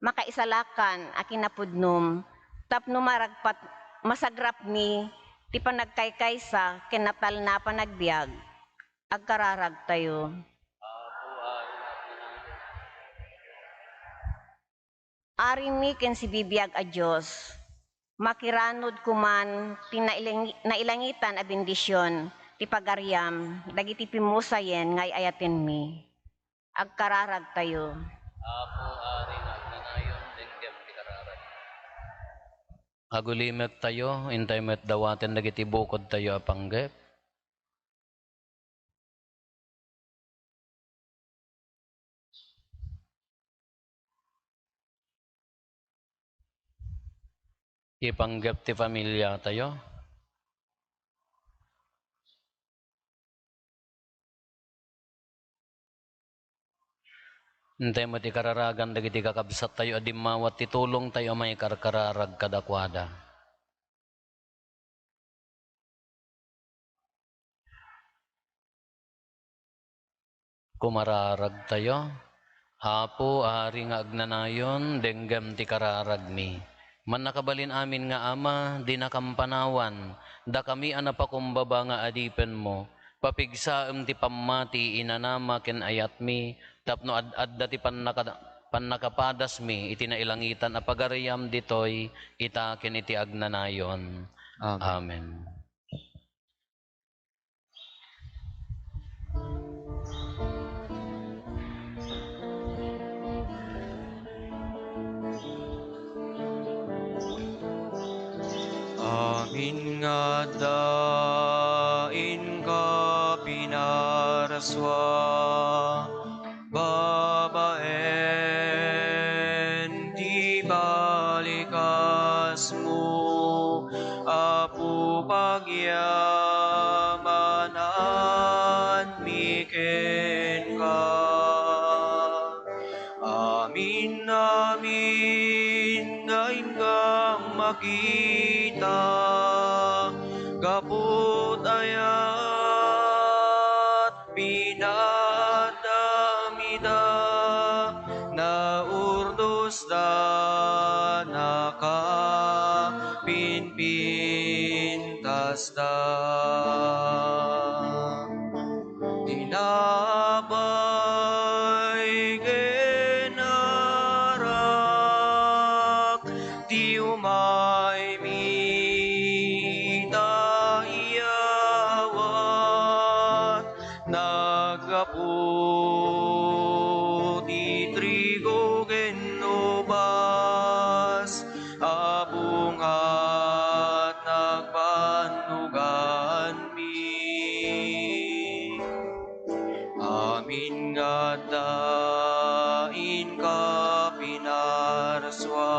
makaisalakan a kinapudnom tapno maragpat-, masagrapmi ti panagkaykaysa ken natalna a panagbiag. Agkararagtayo. Arimi ken sibibiag a Dios, makiranod koman ti nailangi-, nailangitan a bendision ti pagariam dagiti pimmusayen nga ay-ayatenmi. Agkararagtayo. Apo, Ari nga agnanayon, denggem ti kararag. Agulimektayo, intay met dawaten dagiti bukodtayo a panggep. Ipanggep ti familiatayo. Intay met ikararagan dagiti kakabsattayo a dimmawat ti tulongtayo a maikarkararag kadakuada. Kumararagtayo. Apo, Ari nga agnanayon, denggem ti kararagmi. Mannakabalin amin nga Ama, dinakam panawan, dakami a napakumbaba nga adipenmo, papigsaem ti pammati, inanama ken ayatmi, tapno ad-adda ti pannaka-, pannakapadasmi iti nailangitan a pagariam ditoy, ita ken iti agnanayon. Amen. Amen. Amin nga adda inka pinarsua babaen ti balikasmo, Apo, pagyamananmi kenka. Amin, amin nga inkam makita, gapu ta ayat pinadamida, naurdosda, nakapinpintasda. Tinapay ken arak ti umaymi ta iyawat, naggapu ti trigo ken ubas a bungat nagbannuganmi. Amin nga adda inka pinarsua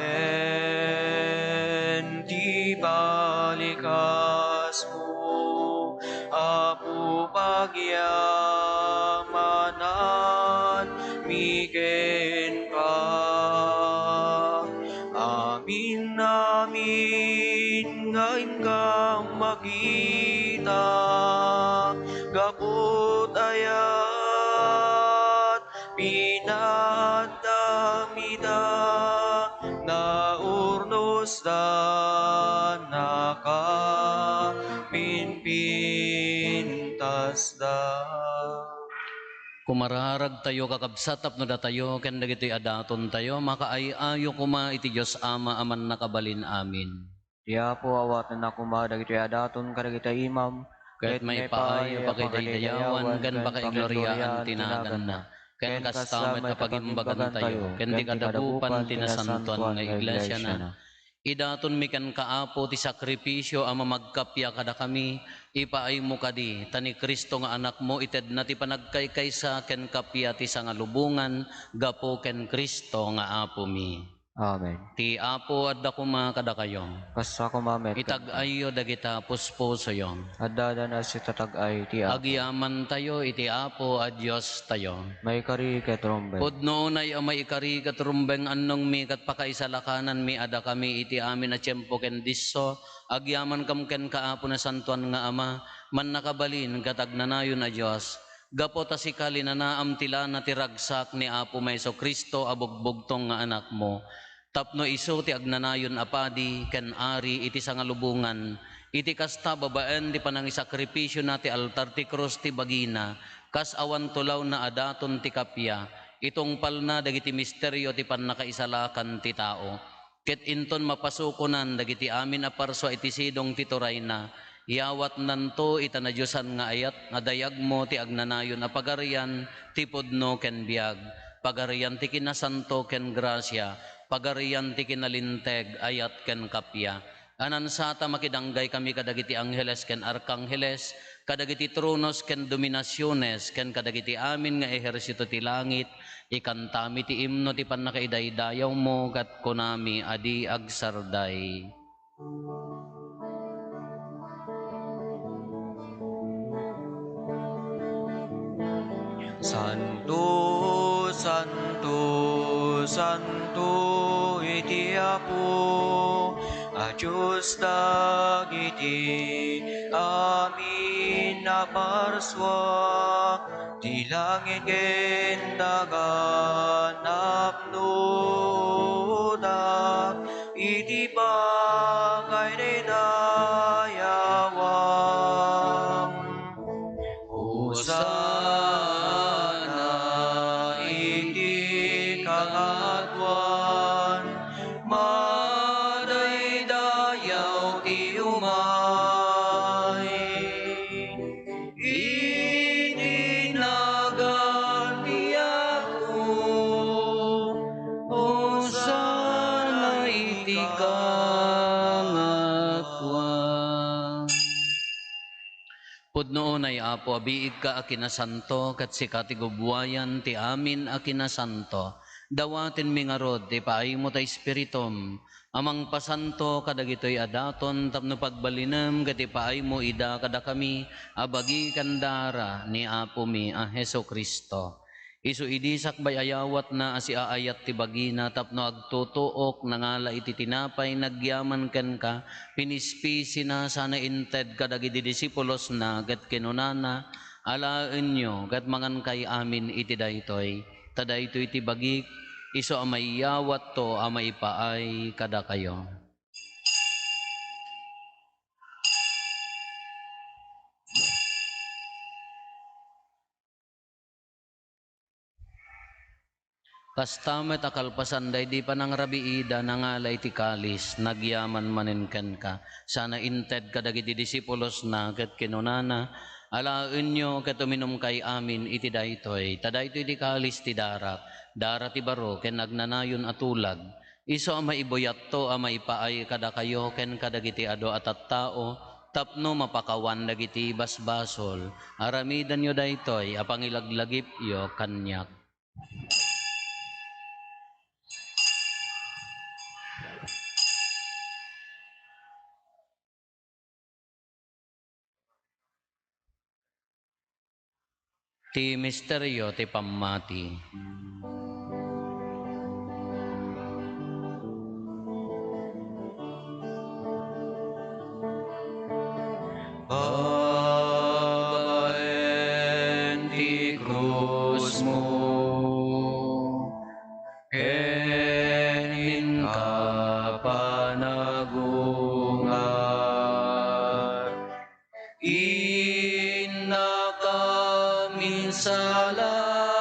babaen ti balikasmo, Apo, pagyamananmi kenka. Amin, amin nga inkam makita, gapu ta ayat pinadamida, naurdosda, nakapinpintasda. Mararagtayo, kakabsat, tapno datayo ken dagitoy a datontayo makaay-ayo koma iti Dios Ama a Mannakabalin Amin. Ti Apo, awatennaka koma dagitoy a daton kadagiti imam, ket maipaay a pakidaydayawan ken pakaigloriaan ti naganna, ken kasta met a pagimbagantayo ken ti kadagupan ti nasantoan nga iglesiana. Idatonmi kenka, Apo, ti sakrifisio a mamagkappia kadakami. Ipaaymo kadi, ta ni Cristo nga Anakmo itedna ti panagkaykaysa ken kappia ti sangalubongan gapu ken Cristo nga Apomi. Amen. Ti Apo adda koma kadakayo. Kasta koma met. Itag-ayyo dagita puspusoyo. Adda danas itatag-ay ti Apo. Agyamantayo iti Apo a Diostayo. Maikari ket rumbeng. Pudno unay a maikari ket rumbeng, annongmi ket pakaisalakananmi a dakami iti amin a tiempo ken disso, agyamankam kenka, Apo, Nasantoan nga Ama, Mannakabalin ket Agnanayon a Dios. Gapu ta sika, linanaam ti lana ti ragsak ni Apomi Jesu-Cristo a bugbugtong nga Anakmo. Tapno isu ti agnanayon a padi ken ari iti sangalubongan, iti kasta, babaen ti panangisakrifisiona ti altar ti krus ti bagina, kas awan tulawna a daton ti kappia, itungpalna dagiti misterio ti pannakaisalakan ti tao. Ket inton mapasukonan dagiti amin a parsua iti sidong ti turayna, yawatnanto ita nadiosan nga ayat nga dayagmo ti agnanayon a Pagarian ti pudno ken biag, Pagarian ti kinasanto ken grasia, Pagarian ti kinalinteg, ayat ken kappia. Anansata, makidanggay kami kadagiti angheles ken arkangheles, kadagiti tronos ken dominasiones, ken kadagiti amin nga ehersito ti langit, ikantami ti imno ti pannakaidaydayawmo, ket kunami a di agsarday. Santo, santo, santo iti Apo a Dios dagiti amin a parsua, ti langit ken daga napnoda iti pakaidaydayawan. Hosanna iti kangatoan, madaydayaw ti umay iti nagan ti Apo, Hosanna iti kangatoan. Pudno unay, Apo, a biigka a kinasanto, ket sika ti gubbuayan ti amin a kinasanto. Dawatenmi ngarud ti paaymo ta Espiritum a mangpasanto kadagitoy a daton tapno pagbalinem ket ipaaymo ida kadakami a bagi ken dara ni Apomi a Jesu-Cristo. Isu idi sakbay a yawatna a siaayat ti bagina tapno agtutuok, nangala iti tinapay nagyaman kenka, pinispisina sana inted kadagiti disipulosna ket kinunana, "Alaenyo ket mangankay amin iti daytoy, ta daytoy ti bagik, isu a maiyawatto a maipaay kadakayo." Kasta met a kalpasan daydi panangrabiida, nangala iti kalis, nagyaman manen kenka, sana inted kadagiti disipulosna ket kinunana, "Alaenyo ket uminumkay amin iti daytoy, ta daytoy ti kalis ti darak, dara ti baro ken agnanayon a tulag, isu a maibuyatto a maipaay kadakayo ken kadagiti adu a tattao tapno mapakawan dagiti basbasol. Aramidenyo daytoy a pangilaglagipyo kaniak." Ti misterio ti pammati. Babaen ti krusmo, ken inka panagungar, innakam insala.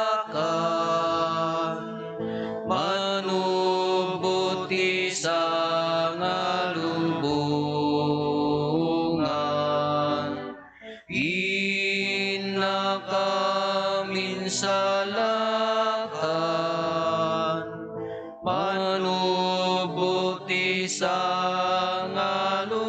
sangalubongan.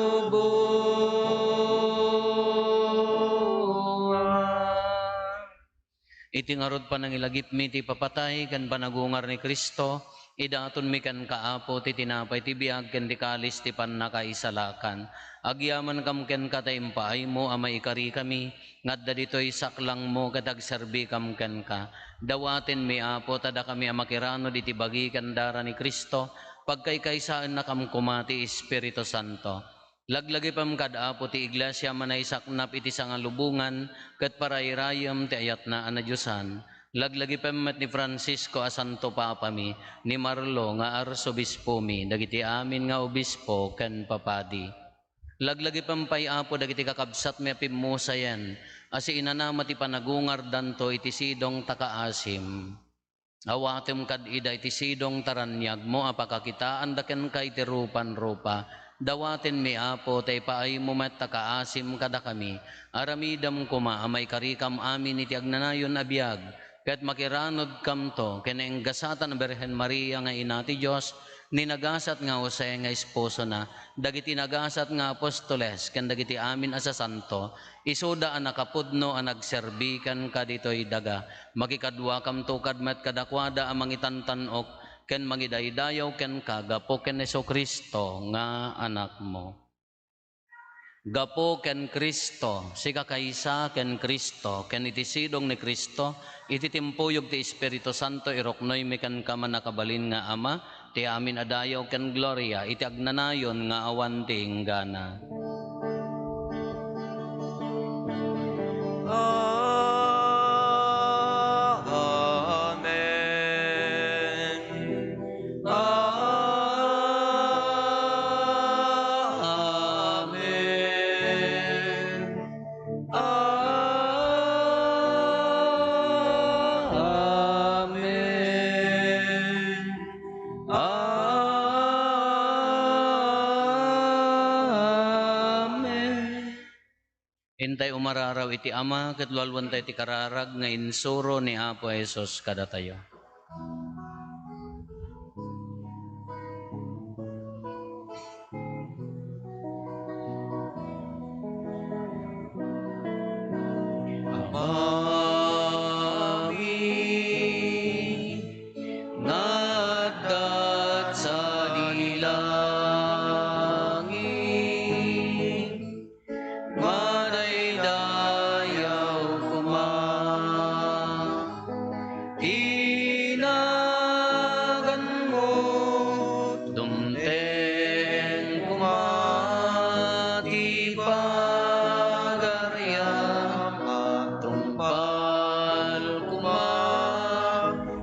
Iti ngarud panangilagipmi ti ipapatay ken panagungar ni Cristo, idatonmi kenka, Apo, ti tinapay ti biag ken ti kalis ti pannakaisalakan. Agyamankam kenka ta impaaymo a maikarikami nga adda ditoy saklangmo ket agserbikam kenka. Dawatenmi, Apo, ta dakami a makiranod iti bagi ken dara ni Cristo, pagkaykaysaennakam koma ti Espiritu Santo. Laglagipem kad Apo ti iglesia a manaisaknap iti sangalubongan ket parairayem ti ayatna a nadiosan. Laglagipem met ni Francisco a Santo Papami, ni Marlo nga Arsobispomi, dagiti amin nga obispo ken papadi. Laglagipem pay, Apo, dagiti kakabsatmi a pimmusayen a siinanama ti panagungardanto iti sidong ta kaasim. Awatem kad ida iti sidong ta raniagmo a pakakitaanda kenka iti rupan-rupa. Dawatenmi, Apo, ta ipaaymo met ta kaasim kadakami. Aramidem koma a maikarikam amin iti agnanayon a biag, ket makiranodkamto ken naenggasatan a Birhen Maria nga Ina ti Dios, ni nagasat nga Jose nga esposona, dagiti nagasat nga apostoles, ken dagiti amin a sasanto, isuda a nakapudno a nagserbi kenka ditoy daga. Makikaduakamto kad met kadakuada a mangitantan-ok ken mangidaydayaw kenka gapu ken Jesu-Cristo nga Anakmo. Gapu ken Cristo, sikakaysa ken Cristo, ken iti sidong ni Cristo, iti timpuyog ti Espiritu Santo, iruknoymi kenka, mannakabalin nga Ama, ti amin a dayaw ken gloria iti agnanayon nga awan ti inggana. Amen. Amen. Amen. Amen. Intay umararaw iti Ama, ket lualuanta iti kararag nga insuro ni Apo Jesus kadatayo. Amami nga adda sadi langit, madaydayaw koma ti naganmo, dumteng koma ti pagariam, agtungpal koma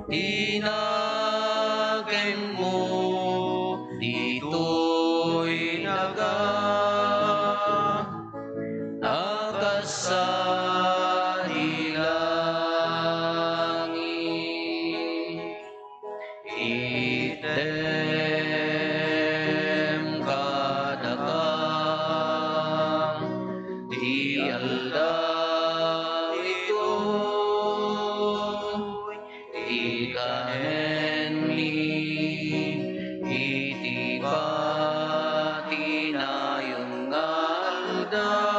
ti nakemmo ditoy daga a kas sadi langit. Itdem kadakam ti aldaw itoy, ti kanenmi iti patinayon nga aldaw.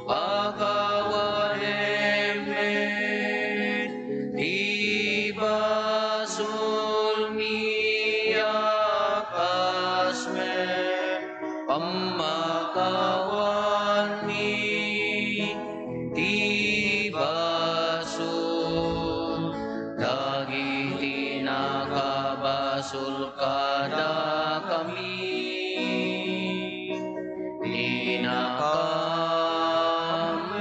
Pakawanem met ti basolmi a kas met pammakawanmi ti basol dagiti nakabasol kadakami. Dinakam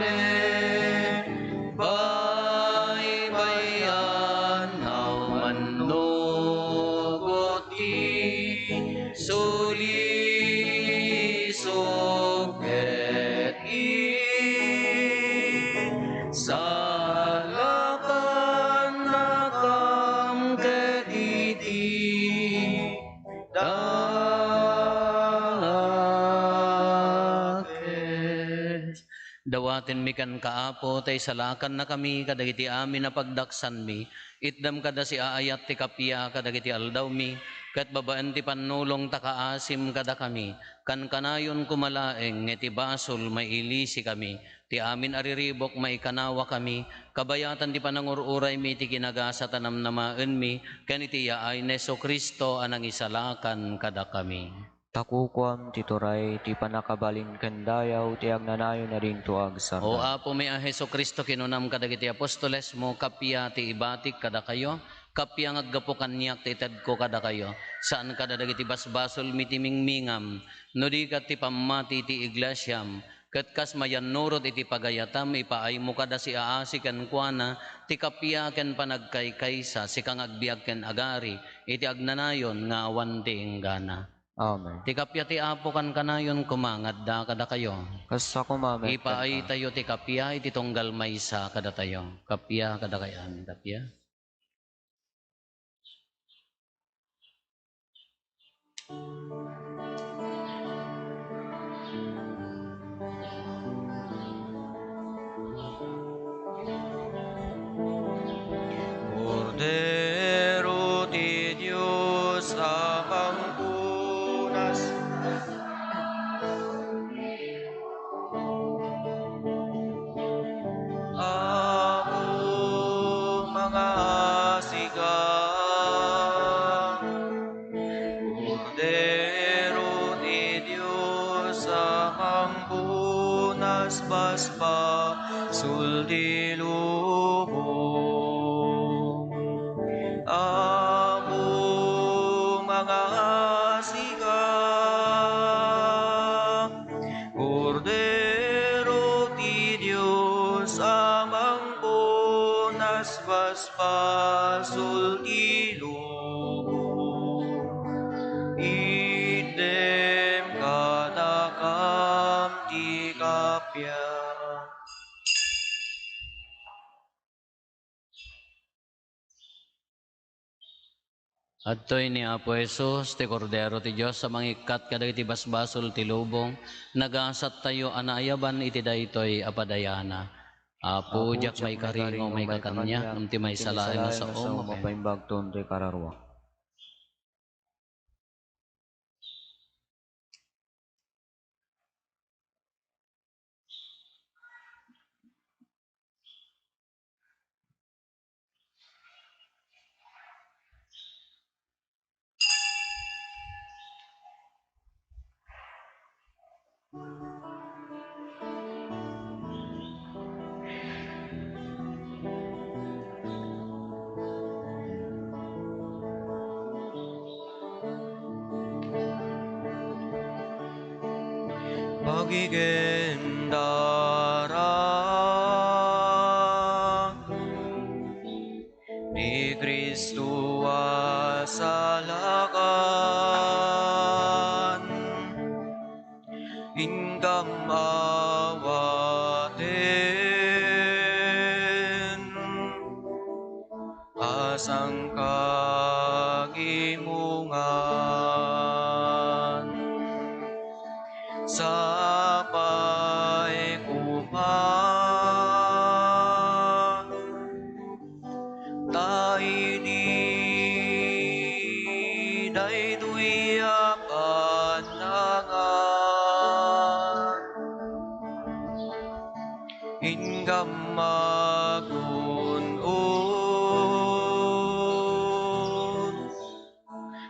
met baybay-an a umannurot ti sulisog ket isalakannakam ket iti da Dawatenmi kenka, Apo, ta isalakannakami kadagiti amin a pagdaksanmi. Itdam kada siaayat ti kappia kadagiti aldawmi, ket babaen ti pannulong ta kaasim kadakami. Kankanayon koma laeng nga iti basol mailisikami, ti amin a riribuk maikanawakami, kabayatan ti panangur-uraymi iti kinagasat a namnamaenmi, ken iti yaay ni Jesu-Cristo a nangisalakan kadakami. Ta kukuam ti turay, ti pannakabalin ken dayaw ti agnanayon a dinto agsarda. O Apomi a Jesu-Cristo, kinunam kadagiti apostolesmo, kappia ti ibatik kadakayo, kappia nga aggapu kaniak ti itedko kadakayo. Saan kada dagiti basbasolmi ti mingmingam, no di ket ti pammati ti iglesiam, ket kas mayannurot iti pagayatam, ipaaymo kada siaasi kenkuana ti kappia ken panagkaykaysa, sika nga agbiag ken agari iti agnanayon nga awan ti inggana. Amen. Ti kappia ti Apo kankanayon koma nga adda kadakayo. Kasta koma met kenka. Ipaaytayo ti kappia iti tunggal maysa kadatayo. Kappia kadakayo amin, kappia. Kordero ti Dios a mangpunas. Apo, mangaasi ka. Kordero ti Dios a mangpunas basbasol ti lubong. Apo, mangaasi ka. Kordero ti Dios a mangpunas basbasol ti lubong. Itdem kadakam ti kappia. Adtoy ni Apo Jesus, ti Kordero ti Dios a mangikkat kadagiti basbasol ti lubong. Nagasattayo a naayaban iti daytoy a padayana. Apo, diak maikari nga umayka kaniak, ngem ti maysa laeng a saom a paimbagton ti kararuak. Pagigendara ni Cristo a salakan, inkam awaten a sangkagimungan. Sapay koma ta idi daytoy a pannangan, inkam magun-od.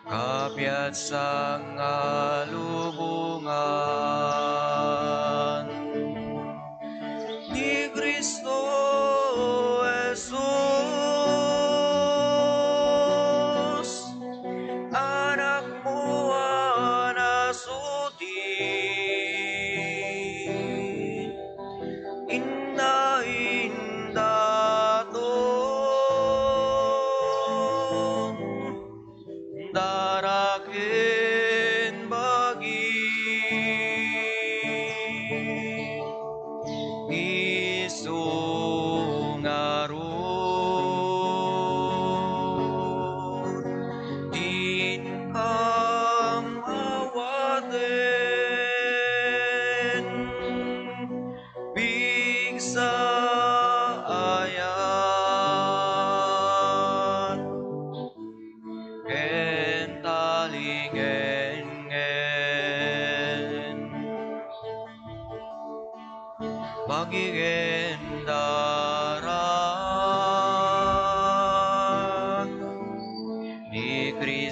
Kapiatsan nga lubongan ni Cristo Jesus, Anakmo a nasuti, inna indaton. Dara ken bagi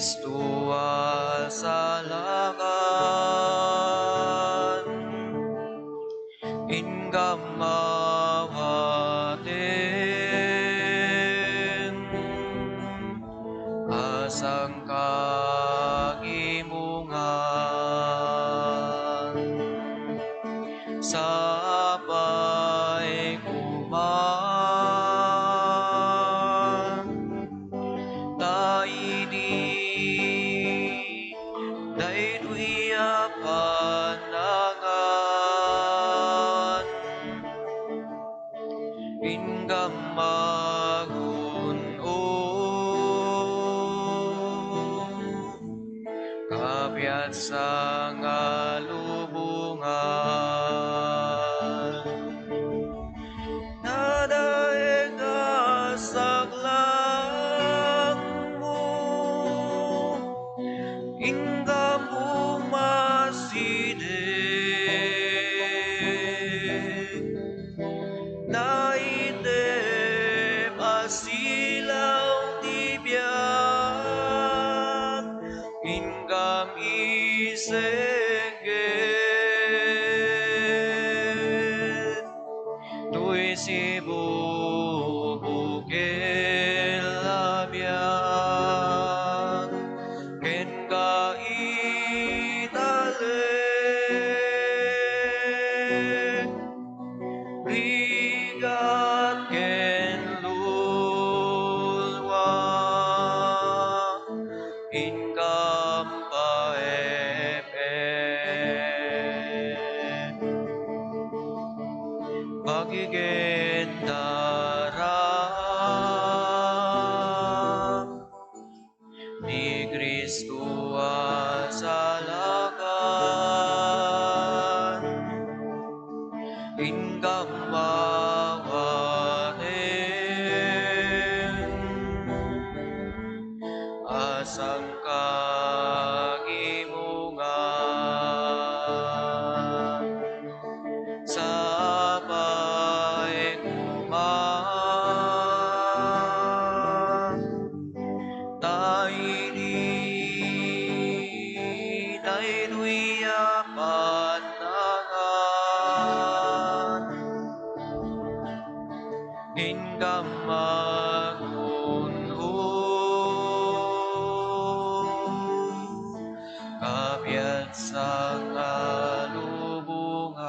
Kristo a salakan, inggam awaten a sangkagimongan. Sapay koma ta idi daytoy a panangan, inggam magun-o, kapiatsa nga lubongan. Nadaeg a saklangmo, inggam umasideg. Naitep a silaw ti biag, inggam isengget. Toy sibubukel a biag, kenka italek. Rigat ken lulua, inggam paep-ep. Bagigen dara ni Cristo a salakan, inggam awaten a sangkagimongan. Sapay koma ta idi daytoy a panangan, inggam magun-o, kapiatsa nga lubongan.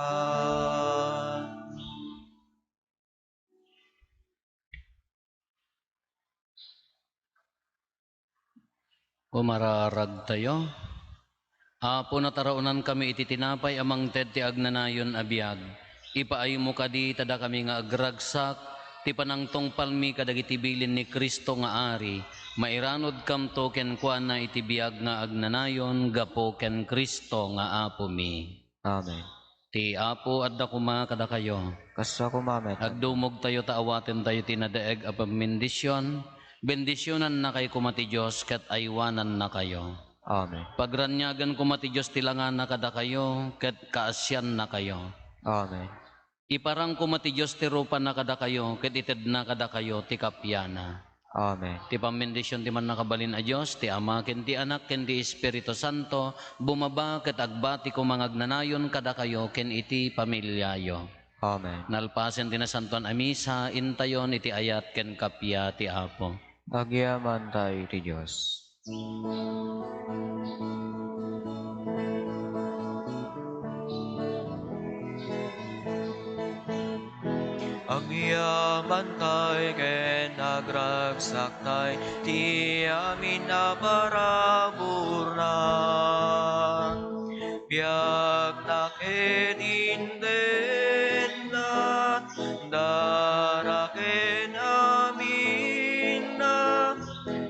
Umararagtayo. Apo, nataraonankami iti tinapay a mangted ti agnanayon a biag. Ipaaymo kadi ta dakami nga agragsak ti panangtungpalmi kadagiti bilin ni Cristo nga Ari, mairanudkamto kenkuana iti biag nga agnanayon gapu ken Cristo nga Apomi. Amen. Ti Apo adda koma kadakayo. Kasta koma met. Agdumogtayo ta awatentayo ti nadaeg a pammendision. Bendisionannakayo koma ti Dios ket aywanannakayo. Amen. Pagraniagan koma ti Dios ti langana kadakayo ket kaasiannakayo. Amen. Iparang koma ti Dios ti rupana kadakayo ket itedna kadakayo ti kapiana. Amen. Ti pammendision ti Mannakabalin a Dios, ti Ama, ken ti Anak, ken ti Espiritu Santo, bumaba ket agbati koma nga agnanayon kadakayo ken iti familiayo. Amen. Nalpasen ti Nasantoan a Misa, intayon iti ayat ken kappia ti Apo. Agyamanta iti Dios. Agyamantay ken agragsaktay ti amin a paraburna. Biagna ket intedna, dara ken aminna,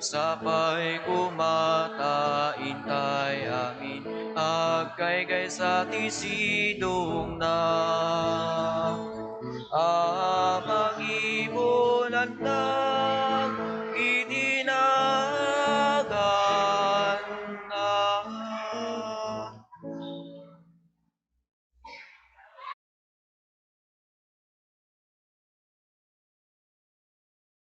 sapay koma ta intay amin agkaykaysa ti sidongna. A pangibulanna,